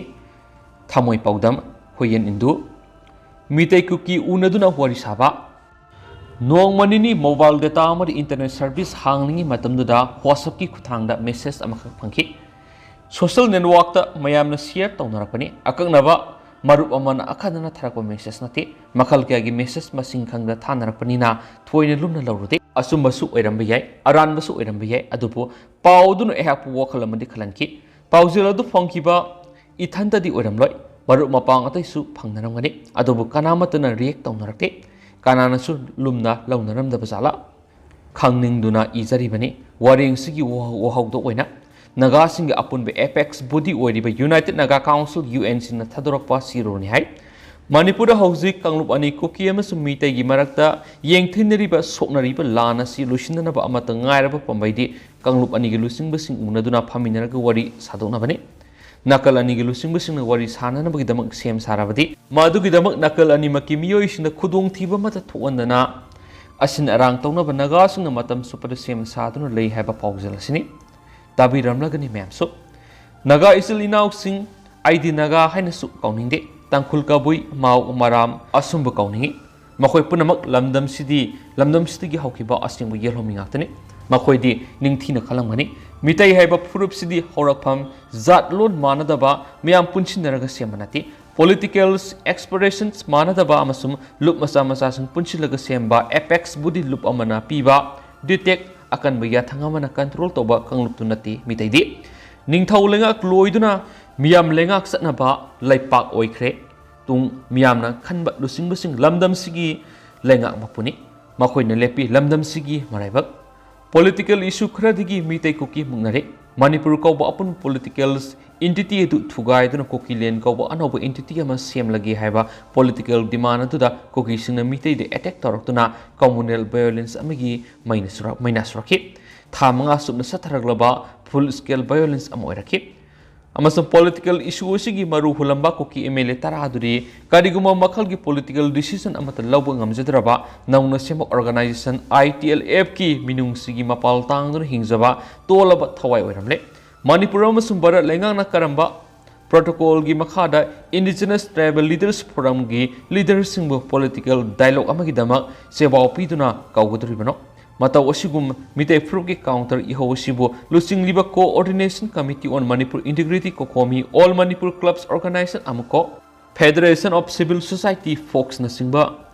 ꯊꯃꯣꯏ ꯄꯥꯎꯗꯝ, ꯍꯨꯏꯌꯦꯟ ꯏꯟꯗꯨ꯫ ꯃꯤꯇꯩ ꯀꯨꯀꯤ ꯎꯅꯗꯨꯅ ꯋꯥꯔꯤ ꯁꯥꯕ꯫ ꯅꯣꯡꯃ ꯅꯤꯅꯤ mobile data ꯑꯃꯗꯤ internet service ꯍꯥꯡꯂꯤꯉꯩ ꯃꯇꯝꯗꯨꯗ WhatsAppꯀꯤ ꯈꯨꯠꯊꯥꯡꯗ message ꯑꯃꯈꯛ ꯐꯪꯈꯤ꯫ Social networkꯇ ꯃꯌꯥꯝꯅ share ꯇꯧꯅꯔꯛꯄꯅꯤ꯫ ꯑꯀꯛꯅꯕ ꯃꯔꯨꯞ ꯑꯃꯅ ꯑꯈꯟꯅꯅ ꯊꯥꯔꯛꯄ message ꯅꯠꯇꯦ꯫ ꯃꯈꯜ ꯀꯌꯥꯒꯤ message ꯃꯁꯤꯡ ꯈꯪꯗ ꯊꯥꯅꯔꯛꯄꯅꯤꯅ ꯊꯣꯏꯅ ꯂꯨꯝꯅ ꯂꯧꯔꯨꯗꯦ꯫ ꯑꯆꯨꯝꯕꯁꯨ ꯑꯣꯏꯔꯝꯕ ꯌꯥꯏ, ꯑꯔꯥꯟꯕꯁꯨ ꯑꯣꯏꯔꯝꯕ ꯌꯥꯏ, ꯑꯗꯨꯕꯨ ꯄꯥꯎ ꯑꯗꯨꯅ ꯑꯩꯍꯥꯛꯄꯨ ꯋꯥꯈꯜ ꯑꯃꯗꯤ ꯈꯜꯍꯟꯈꯤ꯫ ꯄꯥꯎꯖꯦꯜ ꯑꯗꯨ ꯐꯪꯈꯤꯕ ꯏꯊꯟꯇꯗꯤ ꯑꯣꯏꯔꯝꯂꯣꯏ, ꯃꯔꯨꯞ ꯃꯄꯥꯡ ꯑꯇꯩꯁꯨ ꯐꯪꯅꯔꯝꯒꯅꯤ, ꯑꯗꯨꯕꯨ ꯀꯅꯥꯃꯠꯇꯅ react ꯇꯧꯅꯔꯛꯇꯦ꯫ ꯀꯅꯥꯅꯁꯨ ꯂꯨꯝꯅ ꯂꯧꯅꯔꯝꯗꯕ ꯖꯥꯠꯂꯥ ꯈꯪꯅꯤꯡꯗꯨꯅ ꯏꯖꯔꯤꯕꯅꯤ꯫ ꯋꯥꯔꯦꯡꯁꯤꯒꯤ ꯋꯥꯍꯧ-, ꯋꯥꯍꯧꯗꯣꯛ ꯑꯣꯏꯅ ꯅꯥꯒꯥꯁꯤꯡꯒꯤ ꯑꯄꯨꯟꯕ apex body ꯑꯣꯏꯔꯤꯕ United Naga Council, UNCꯅ ꯊꯥꯗꯣꯔꯛꯄ ꯆꯦꯔꯣꯜꯅꯤ ꯍꯥꯏ꯫ ꯃꯅꯤꯄꯨꯔꯗ ꯍꯧꯖꯤꯛ ꯀꯥꯡꯂꯨꯞ ꯑꯅꯤ ꯀꯨꯀꯤ ꯑꯃꯁꯨꯡ ꯃꯤꯇꯩꯒꯤ ꯃꯔꯛꯇ ꯌꯦꯡꯊꯤꯅꯔꯤꯕ ꯁꯣꯛꯅꯔꯤꯕ ꯂꯥꯟ ꯑꯁꯤ ꯂꯣꯏꯁꯤꯟꯅꯅꯕ ꯑꯃꯠꯇ ꯉꯥꯏꯔꯕ ꯄꯥꯝꯕꯩꯗꯤ ꯀꯥꯡꯂꯨꯞ ꯑꯅꯤꯒꯤ ꯂꯨꯆꯤꯡꯕꯁꯤꯡ ꯎꯅꯗꯨꯅ ꯐꯝꯃꯤꯟꯅꯔꯒ ꯋꯥꯔꯤ ꯁꯥꯗꯣꯛꯅꯕꯅꯤ꯫ ꯅꯥꯀꯜ ꯑꯅꯤꯒꯤ ꯂꯨꯆꯤꯡꯕꯁꯤꯡꯅ ꯋꯥꯔꯤ ꯁꯥꯅꯅꯕꯒꯤꯗꯃꯛ ꯁꯦꯝ ꯁꯥꯔꯕꯗꯤ, ꯃꯗꯨꯒꯤꯗꯃꯛ ꯅꯥꯀꯜ ꯑꯅꯤꯃꯛꯀꯤ ꯃꯤꯑꯣꯏꯁꯤꯡꯗ ꯈꯨꯗꯣꯡꯊꯤꯕ ꯑꯃꯠꯇ ꯊꯣꯛꯍꯟꯗꯅ ꯑꯁꯤꯟ ꯑꯔꯥꯡ ꯇꯧꯅꯕ ꯅꯥꯒꯥꯁꯤꯡꯅ ꯃꯇꯝ ꯆꯨꯞꯄꯗ ꯁꯦꯝ ꯁꯥꯗꯨꯅ ꯂꯩ ꯍꯥꯏꯕ ꯄꯥꯎꯖꯦꯜ ꯑꯁꯤꯅꯤ꯫ ꯇꯥꯕꯤꯔꯝꯂꯒꯅꯤ ꯃꯌꯥꯝꯁꯨ꯫ ꯅꯥꯒꯥ ꯏꯆꯤꯜ ꯏꯅꯥꯎꯁꯤꯡ, ꯑꯩꯗꯤ ꯅꯥꯒꯥ ꯍꯥꯏꯅꯁꯨ ꯀꯧꯅꯤꯡꯗꯦ, ꯇꯥꯡꯈꯨꯜ, ꯀꯕꯨꯏ, ꯃꯥꯎ, ꯃꯔꯥꯝ ꯑꯁꯨꯝꯕ ꯀꯧꯅꯤꯡꯏ꯫ ꯃꯈꯣꯏ ꯄꯨꯝꯅꯃꯛ ꯂꯝꯗꯝꯁꯤꯗꯤ, ꯂꯝꯗꯝꯁꯤꯗꯒꯤ ꯍꯧꯈꯤꯕ ꯑꯁꯦꯡꯕ ꯌꯦꯜꯍꯧꯃꯤ ꯉꯥꯛꯇꯅꯤ꯫ ꯃꯈꯣꯏꯗꯤ ꯅꯤꯡꯊꯤꯅ ꯈꯜꯂꯝꯒꯅꯤ꯫ ꯃꯤꯇꯩ ꯍꯥꯏꯕ ꯐꯨꯔꯨꯞꯁꯤꯗꯤ ꯍꯧꯔꯛꯐꯝ, ꯖꯥꯠꯂꯣꯟ ꯃꯥꯟꯅꯗꯕ ꯃꯤꯌꯥꯝ ꯄꯨꯟꯁꯤꯟꯅꯔꯒ ꯁꯦꯝꯕ ꯅꯠꯇꯦ꯫ Political aspirations ꯃꯥꯟꯅꯗꯕ ꯑꯃꯁꯨꯡ ꯂꯨꯞ ꯃꯆꯥ ꯃꯆꯥꯁꯤꯡ ꯄꯨꯟꯁꯤꯜꯂꯒ ꯁꯦꯝꯕ apex body ꯂꯨꯞ ꯑꯃꯅ ꯄꯤꯕ detect ꯑꯀꯟꯕ ꯌꯥꯊꯪ ꯑꯃꯅ control ꯇꯧꯕ ꯀꯥꯡꯂꯨꯞꯇꯨ ꯅꯠꯇꯦ ꯃꯤꯇꯩꯗꯤ꯫ ꯅꯤꯡꯊꯧ ꯂꯩꯉꯥꯛ ꯂꯣꯏꯗꯨꯅ ꯃꯤꯌꯥꯝ ꯂꯩꯉꯥꯛ ꯆꯠꯅꯕ ꯂꯩꯄꯥꯛ ꯑꯣꯏꯈ꯭ꯔꯦ꯫ ꯇꯨꯡ ꯃꯤꯌꯥꯝꯅ ꯈꯟꯕ ꯂꯨꯆꯤꯡꯕꯁꯤꯡ ꯂꯝꯗꯝꯁꯤꯒꯤ ꯂꯩꯉꯥꯛ ꯃꯄꯨꯅꯤ꯫ ꯃꯈꯣꯏꯅ ꯂꯦꯞꯄꯤ ꯂꯝꯗꯝꯁꯤꯒꯤ ꯃꯔꯥꯏꯕꯛ꯫ Political issue ꯈꯔꯗꯒꯤ ꯃꯤꯇꯩ ꯀꯨꯀꯤ ꯃꯨꯛꯅꯔꯦ꯫ ꯃꯅꯤꯄꯨꯔ ꯀꯧꯕ ꯑꯄꯨꯟꯕ political entity ꯑꯗꯨ ꯊꯨꯒꯥꯏꯗꯨꯅ ꯀꯨꯀꯤꯂꯦꯟ ꯀꯧꯕ ꯑꯅꯧꯕ entity ꯑꯃ ꯁꯦꯝꯂꯒꯦ ꯍꯥꯏꯕ political demand ꯑꯗꯨꯗ ꯀꯨꯀꯤꯁꯤꯡꯅ ꯃꯤꯇꯩꯗ attack ꯇꯧꯔꯛꯇꯨꯅ communal violence ꯑꯃꯒꯤ ꯃꯩꯅ ꯁꯨꯔꯛ-, ꯃꯩꯅꯥ ꯁꯨꯔꯛꯈꯤ꯫ ꯊꯥ ꯃꯉꯥ ꯆꯨꯞꯅ ꯆꯠꯊꯔꯛꯂꯕ full scale violence ꯑꯃ ꯑꯣꯏꯔꯛꯈꯤ꯫ ꯑꯃꯁꯨꯡ political issue ꯑꯁꯤꯒꯤ ꯃꯔꯨ ꯍꯨꯜꯂꯝꯕ ꯀꯨꯀꯤ MLA ꯇꯔꯥ ꯑꯗꯨꯗꯤ ꯀꯔꯤꯒꯨꯝꯕ ꯃꯈꯜꯒꯤ political decision ꯑꯃꯠꯇ ꯂꯧꯕ ꯉꯝꯖꯗ꯭ꯔꯕ ꯅꯧꯅ ꯁꯦꯝꯕ organization ITLFꯀꯤ ꯃꯤꯅꯨꯡꯁꯤꯒꯤ ꯃꯄꯥꯜ ꯇꯥꯡꯗꯨꯅ ꯍꯤꯡꯖꯕ ꯇꯣꯜꯂꯕ ꯊꯋꯥꯏ ꯑꯣꯏꯔꯝꯂꯦ꯫ ꯃꯅꯤꯄꯨꯔ ꯑꯃꯁꯨꯡ ꯚꯥꯔꯠ ꯂꯩꯉꯥꯛꯅ ꯀꯔꯝꯕ protocolꯒꯤ ꯃꯈꯥꯗ Indigenous Tribal Leaders Forumꯒꯤ leaderꯁꯤꯡꯕꯨ political dialogue ꯑꯃꯒꯤꯗꯃꯛ ꯆꯦꯕꯥꯎ ꯄꯤꯗꯨꯅ ꯀꯧꯒꯗꯧꯔꯤꯕꯅꯣ? ꯃꯇꯧ ꯑꯁꯤꯒꯨꯝ ꯃꯤꯇꯩ ꯐꯨꯔꯨꯞꯀꯤ counter ꯏꯍꯧ ꯑꯁꯤꯕꯨ ꯂꯨꯆꯤꯡꯂꯤꯕ Coordination Committee on Manipur Integrity, COCOMI, All Manipur Clubs Organization ꯑꯃꯀꯣ Federation of Civil Society, ꯐꯣꯛꯁꯅꯆꯤꯡꯕ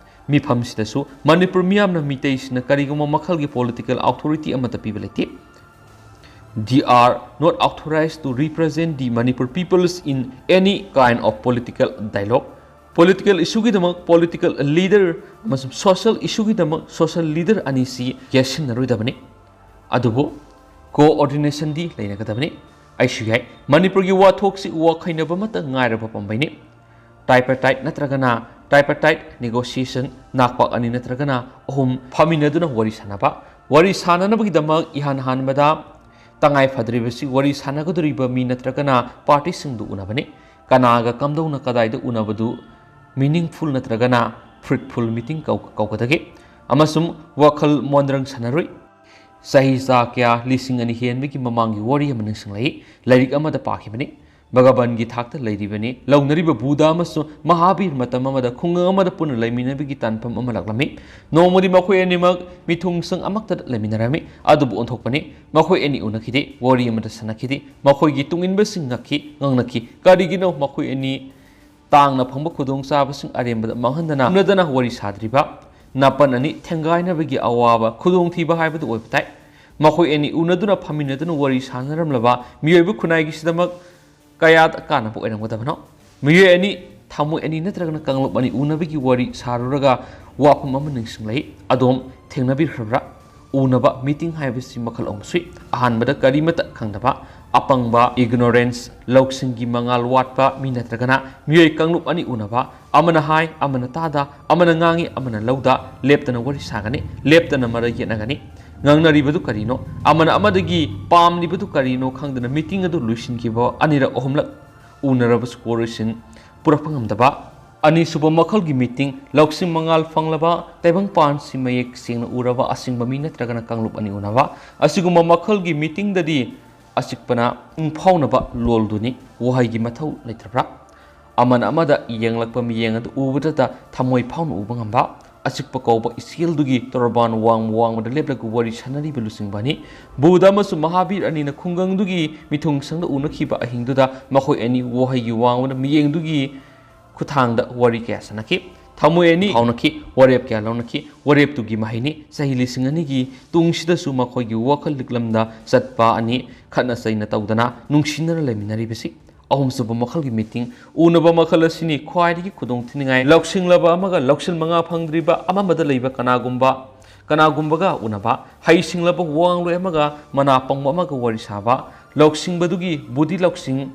ꯃꯤꯐꯝꯁꯤꯗꯁꯨ Manipur ꯃꯤꯌꯥꯝꯅ ꯃꯤꯇꯩꯁꯤꯡꯅ ꯀꯔꯤꯒꯨꯝꯕ ꯃꯈꯜꯒꯤ political authority ꯑꯃꯠꯇ ꯄꯤꯕ ꯂꯩꯇꯦ꯫ They are not authorized to represent the Manipur peoples in any kind of political dialogue. Political issueꯒꯤꯗꯃꯛ political leader ꯑꯃꯁꯨꯡ social issueꯒꯤꯗꯃꯛ social leader ꯑꯅꯤꯁꯤ ꯌꯦꯠꯁꯤꯟꯅꯔꯣꯏꯗꯕꯅꯤ꯫ ꯑꯗꯨꯕꯨ coordinationꯗꯤ ꯂꯩꯅꯒꯗꯕꯅꯤ꯫ ꯑꯩꯁꯨ ꯌꯥꯏ꯫ ꯃꯅꯤꯄꯨꯔꯒꯤ ꯋꯥꯊꯣꯛꯁꯤ ꯋꯥꯈꯩꯅꯕ ꯑꯃꯠꯇ ꯉꯥꯏꯔꯕ ꯄꯥꯝꯕꯩꯅꯤ꯫ Tripartite ꯅꯠꯇ꯭ꯔꯒꯅ tripartite negotiation, ꯅꯥꯛꯄꯥꯛ ꯑꯅꯤ ꯅꯠꯇ꯭ꯔꯒꯅ ꯑꯍꯨꯝ ꯐꯝꯃꯤꯟꯅꯗꯨꯅ ꯋꯥꯔꯤ ꯁꯥꯟꯅꯕ꯫ ꯋꯥꯔꯤ ꯁꯥꯟꯅꯅꯕꯒꯤꯗꯃꯛ ꯏꯍꯥꯟ ꯍꯥꯟꯕꯗ ꯇꯉꯥꯏ ꯐꯗ꯭ꯔꯤꯕꯁꯤ ꯋꯥꯔꯤ ꯁꯥꯟꯅꯒꯗꯧꯔꯤꯕ ꯃꯤ ꯅꯠꯇ꯭ꯔꯒꯅ partyꯁꯤꯡꯗꯨ ꯎꯅꯕꯅꯤ꯫ ꯀꯅꯥꯒ ꯀꯝꯗꯧꯅ ꯀꯗꯥꯏꯗ ꯎꯅꯕꯗꯨ meaningful ꯅꯠꯇ꯭ꯔꯒꯅ fruitful meeting ꯀꯧ-, ꯀꯧꯒꯗꯒꯦ? ꯑꯃꯁꯨꯡ ꯋꯥꯈꯜ ꯃꯣꯟꯗ꯭ꯔꯪ ꯁꯥꯟꯅꯔꯣꯏ꯫ ꯆꯍꯤ ꯆꯥ ꯀꯌꯥ, ꯂꯤꯁꯤꯡ ꯑꯅꯤ ꯍꯦꯟꯕꯒꯤ ꯃꯃꯥꯡꯒꯤ ꯋꯥꯔꯤ ꯑꯃ ꯅꯤꯡꯁꯤꯡꯂꯛꯏ꯫ ꯂꯥꯏꯔꯤꯛ ꯑꯃꯗ ꯄꯥꯈꯤꯕꯅꯤ꯫ ꯚꯒꯕꯥꯟꯒꯤ ꯊꯥꯛꯇ ꯂꯩꯔꯤꯕꯅꯤ꯫ ꯂꯧꯅꯔꯤꯕ ꯕꯨꯙ ꯑꯃꯁꯨꯡ ꯃꯍꯥꯕꯤꯔ ꯃꯇꯝ ꯑꯃꯗ ꯈꯨꯡꯒꯪ ꯑꯃꯗ ꯄꯨꯟꯅ ꯂꯩꯃꯤꯟꯅꯕꯒꯤ ꯇꯥꯟꯐꯝ ꯑꯃ ꯂꯥꯛꯂꯝꯃꯤ꯫ ꯅꯣꯡꯃꯗꯤ ꯃꯈꯣꯏ ꯑꯅꯤꯃꯛ ꯃꯤꯊꯨꯡꯁꯪ ꯑꯃꯛꯇꯗ ꯂꯩꯃꯤꯟꯅꯔꯝꯃꯤ꯫ ꯑꯗꯨꯕꯨ ꯑꯣꯟꯊꯣꯛꯄꯅꯤ꯫ ꯃꯈꯣꯏ ꯑꯅꯤ ꯎꯅꯈꯤꯗꯦ, ꯋꯥꯔꯤ ꯑꯃꯠꯇ ꯁꯥꯟꯅꯈꯤꯗꯦ꯫ ꯃꯈꯣꯏꯒꯤ ꯇꯨꯡꯏꯟꯕꯁꯤꯡ ꯉꯛꯈꯤ, ꯉꯛꯅꯈꯤ꯫ ꯀꯔꯤꯒꯤꯅꯣ ꯃꯈꯣꯏ ꯑꯅꯤ ꯇꯥꯡꯅ ꯐꯪꯕ ꯈꯨꯗꯣꯡꯆꯥꯕꯁꯤꯡ ꯑꯔꯦꯝꯕꯗ ꯃꯥꯡꯍꯟꯗꯅ ꯎꯅꯗꯅ ꯋꯥꯔꯤ ꯁꯥꯗ꯭ꯔꯤꯕ? ꯅꯥꯄꯟ ꯑꯅꯤ ꯊꯦꯡꯒꯥꯏꯅꯕꯒꯤ ꯑꯋꯥꯕ, ꯈꯨꯗꯣꯡꯊꯤꯕ ꯍꯥꯏꯕꯗꯨ ꯑꯣꯏꯕ ꯇꯥꯏ꯫ ꯃꯈꯣꯏ ꯑꯅꯤ ꯎꯅꯗꯨꯅ ꯐꯝꯃꯤꯟꯅꯗꯨꯅ ꯋꯥꯔꯤ ꯁꯥꯟꯅꯔꯝꯂꯕ ꯃꯤꯑꯣꯏꯕ ꯈꯨꯟꯅꯥꯏꯒꯤꯁꯤꯗꯃꯛ ꯀꯌꯥꯗ ꯀꯥꯟꯅꯕ ꯑꯣꯏꯔꯝꯒꯗꯕꯅꯣ? ꯃꯤꯑꯣꯏ ꯑꯅꯤ, ꯊꯃꯣꯏ ꯑꯅꯤ ꯅꯠꯇ꯭ꯔꯒꯅ ꯀꯥꯡꯂꯨꯞ ꯑꯅꯤ ꯎꯅꯕꯒꯤ ꯋꯥꯔꯤ ꯁꯥꯔꯨꯔꯒ ꯋꯥꯐꯝ ꯑꯃ ꯅꯤꯡꯁꯤꯡꯂꯛꯏ꯫ ꯑꯗꯣꯝ ꯊꯦꯡꯅꯕꯤꯈ꯭ꯔꯕ꯭ꯔꯥ? ꯎꯅꯕ meeting ꯍꯥꯏꯕꯁꯤ ꯃꯈꯜ ꯑꯍꯨꯝ ꯁꯨꯏ꯫ ꯑꯍꯥꯟꯕꯗ ꯀꯔꯤꯃꯇ ꯈꯪꯗꯕ, ꯑꯄꯪꯕ, ignorance, ꯂꯧꯁꯤꯡꯒꯤ ꯃꯉꯥꯜ ꯋꯥꯠꯄ ꯃꯤ ꯅꯠꯇ꯭ꯔꯒꯅ ꯃꯤꯑꯣꯏ ꯀꯥꯡꯂꯨꯞ ꯑꯅꯤ ꯎꯅꯕ꯫ ꯑꯃꯅ ꯍꯥꯏ, ꯑꯃꯅ ꯇꯥꯗ, ꯑꯃꯅ ꯉꯥꯡꯏ, ꯑꯃꯅ ꯂꯧꯗ, ꯂꯦꯞꯇꯅ ꯋꯥꯔꯤ ꯁꯥꯒꯅꯤ, ꯂꯦꯞꯇꯅ ꯃꯔꯩ ꯌꯦꯠꯅꯒꯅꯤ꯫ ꯉꯥꯡꯅꯔꯤꯕꯗꯨ ꯀꯔꯤꯅꯣ, ꯑꯃꯅ ꯑꯃꯗꯒꯤ ꯄꯥꯝꯂꯤꯕꯗꯨ ꯀꯔꯤꯅꯣ ꯈꯪꯗꯅ meeting ꯑꯗꯨ ꯂꯣꯏꯁꯤꯟꯈꯤꯕ ꯑꯅꯤꯔꯛ ꯑꯍꯨꯝꯂꯛ ꯎꯅꯔꯕꯁꯨ ꯀꯣꯔꯣꯏꯁꯤꯟ ꯄꯨꯔꯛꯄ ꯉꯝꯗꯕ꯫ ꯑꯅꯤꯁꯨꯕ ꯃꯈꯜꯒꯤ meeting, ꯂꯧꯁꯤꯡ ꯃꯉꯥꯜ ꯐꯪꯂꯕ, ꯇꯥꯏꯕꯪꯄꯥꯟꯁꯤ ꯃꯌꯦꯛ ꯁꯦꯡꯅ ꯎꯔꯕ ꯑꯁꯤꯡꯕ ꯃꯤ ꯅꯠꯇ꯭ꯔꯒꯅ ꯀꯥꯡꯂꯨꯞ ꯑꯅꯤ ꯎꯅꯕ꯫ ꯑꯁꯤꯒꯨꯝꯕ ꯃꯈꯜꯒꯤ meetingꯗꯗꯤ ꯑꯆꯤꯛꯄꯅ ꯏꯪ ꯐꯥꯎꯅꯕ ꯂꯣꯜꯗꯨꯅꯤ꯫ ꯋꯥꯍꯩꯒꯤ ꯃꯊꯧ ꯂꯩꯇ꯭ꯔꯕ꯭ꯔꯥ? ꯑꯃꯅ ꯑꯃꯗ ꯌꯦꯡꯂꯛꯄ ꯃꯤꯠꯌꯦꯡ ꯑꯗꯨ ꯎꯕꯗꯇ ꯊꯃꯣꯏ ꯐꯥꯎꯅ ꯎꯕ ꯉꯝꯕ, ꯑꯆꯤꯛꯄ ꯀꯧꯕ ꯏꯆꯦꯜꯗꯨꯒꯤ ꯇꯣꯔꯕꯥꯟ ꯋꯥꯡꯃ ꯋꯥꯡꯃꯗ ꯂꯦꯞꯂꯒ ꯋꯥꯔꯤ ꯁꯥꯅꯔꯤꯕ ꯂꯨꯆꯤꯡꯕ ꯑꯅꯤ꯫ ꯕꯨꯙ ꯑꯃꯁꯨꯡ ꯃꯍꯥꯕꯤꯔ ꯑꯅꯤꯅ ꯈꯨꯡꯒꯪꯗꯨꯒꯤ ꯃꯤꯊꯨꯡꯁꯪꯗ ꯎꯅꯈꯤꯕ ꯑꯍꯤꯡꯗꯨꯗ ꯃꯈꯣꯏ ꯑꯅꯤ ꯋꯥꯍꯩꯒꯤ ꯋꯥꯡꯃꯗ ꯃꯤꯠꯌꯦꯡꯗꯨꯒꯤ ꯈꯨꯠꯊꯥꯡꯗ ꯋꯥꯔꯤ ꯀꯌꯥ ꯁꯥꯟꯅꯈꯤ꯫ ꯊꯃꯣꯏ ꯑꯅꯤ ꯐꯥꯎꯅꯈꯤ, ꯋꯥꯔꯦꯞ ꯀꯌꯥ ꯂꯧꯅꯈꯤ꯫ ꯋꯥꯔꯦꯞꯇꯨꯒꯤ ꯃꯍꯩꯅꯤ ꯆꯍꯤ ꯂꯤꯁꯤꯡ ꯑꯅꯤꯒꯤ ꯇꯨꯡꯁꯤꯗꯁꯨ ꯃꯈꯣꯏꯒꯤ ꯋꯥꯈꯜ ꯂꯤꯛꯂꯝꯗ ꯆꯠꯄ ꯑꯅꯤ ꯈꯠꯅ ꯆꯩꯅ ꯇꯧꯗꯅ ꯅꯨꯡꯁꯤꯅꯅ ꯂꯩꯃꯤꯟꯅꯔꯤꯕꯁꯤ꯫ ꯑꯍꯨꯝꯁꯨꯕ ꯃꯈꯜꯒꯤ meeting, ꯎꯅꯕ ꯃꯈꯜ ꯑꯁꯤꯅꯤ ꯈ꯭ꯋꯥꯏꯗꯒꯤ ꯈꯨꯗꯣꯡ ꯊꯤꯅꯤꯡꯉꯥꯏ꯫ ꯂꯧꯁꯤꯡꯂꯕ ꯑꯃꯒ ꯂꯧꯁꯤꯡ ꯃꯉꯥ ꯐꯪꯗ꯭ꯔꯤꯕ ꯑꯃꯃꯗ ꯂꯩꯕ ꯀꯅꯥꯒꯨꯝꯕ, ꯀꯅꯥꯒꯨꯝꯕꯒ ꯎꯅꯕ꯫ ꯍꯩꯁꯤꯡꯂꯕ ꯋꯥꯉꯥꯡꯂꯣꯏ ꯑꯃꯒ ꯃꯅꯥ ꯄꯪꯕ ꯑꯃꯒ ꯋꯥꯔꯤ ꯁꯥꯕ꯫ ꯂꯧꯁꯤꯡꯕꯗꯨꯒꯤ ꯕꯨꯙꯤ ꯂꯧꯁꯤꯡ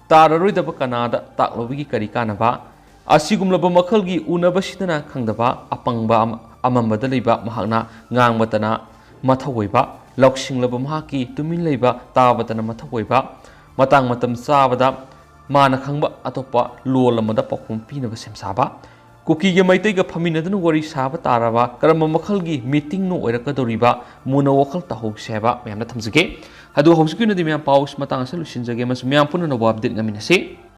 ꯇꯥꯔꯔꯣꯏꯗꯕ ꯀꯅꯥꯗ ꯇꯥꯛꯂꯨꯕꯒꯤ ꯀꯔꯤ ꯀꯥꯟꯅꯕ? ꯑꯁꯤꯒꯨꯝꯂꯕ ꯃꯈꯜꯒꯤ ꯎꯅꯕꯁꯤꯗꯅ ꯈꯪꯗꯕ ꯑꯄꯪꯕ ꯑꯃ-, ꯑꯃꯝꯕꯗ ꯂꯩꯕ ꯃꯍꯥꯛꯅ ꯉꯥꯡꯕꯇꯅ ꯃꯊꯧ ꯑꯣꯏꯕ, ꯂꯧꯁꯤꯡꯂꯕ ꯃꯍꯥꯛꯀꯤ ꯇꯨꯃꯤꯟ ꯂꯩꯕ ꯇꯥꯕꯇꯅ ꯃꯊꯧ ꯑꯣꯏꯕ, ꯃꯇꯥꯡ ꯃꯇꯝ ꯆꯥꯕꯗ ꯃꯥꯅ ꯈꯪꯕ ꯑꯇꯣꯞꯄ ꯂꯣꯜ ꯑꯃꯗ ꯄꯥꯎꯈꯨꯝ ꯄꯤꯅꯕ ꯁꯦꯝ ꯁꯥꯕ꯫ ꯀꯨꯀꯤꯒ ꯃꯩꯇꯩꯒ ꯐꯝꯃꯤꯟꯅꯗꯨꯅ ꯋꯥꯔꯤ ꯁꯥꯕ ꯇꯥꯔꯕ ꯀꯔꯝꯕ ꯃꯈꯜꯒꯤ meetingꯅꯣ ꯑꯣꯏꯔꯛꯀꯗꯧꯔꯤꯕ? ꯃꯨꯟꯅ ꯋꯥꯈꯜ ꯇꯧꯍꯧꯁꯦ ꯍꯥꯏꯕ ꯃꯌꯥꯝꯅ ꯊꯝꯖꯒꯦ꯫ ꯑꯗꯨ ꯍꯧꯖꯤꯛꯀꯤ ꯑꯣꯏꯅꯗꯤ ꯃꯌꯥꯝ ꯄꯥꯎꯁꯤ ꯃꯇꯥꯡ ꯑꯁꯤꯗ ꯂꯣꯏꯁꯤꯟꯖꯒꯦ ꯑꯃꯁꯨꯡ ꯃꯌꯥꯝ ꯄꯨꯟꯅ ꯑꯅꯧꯕ update ꯉꯥꯏꯃꯤꯟꯅꯁꯤ꯫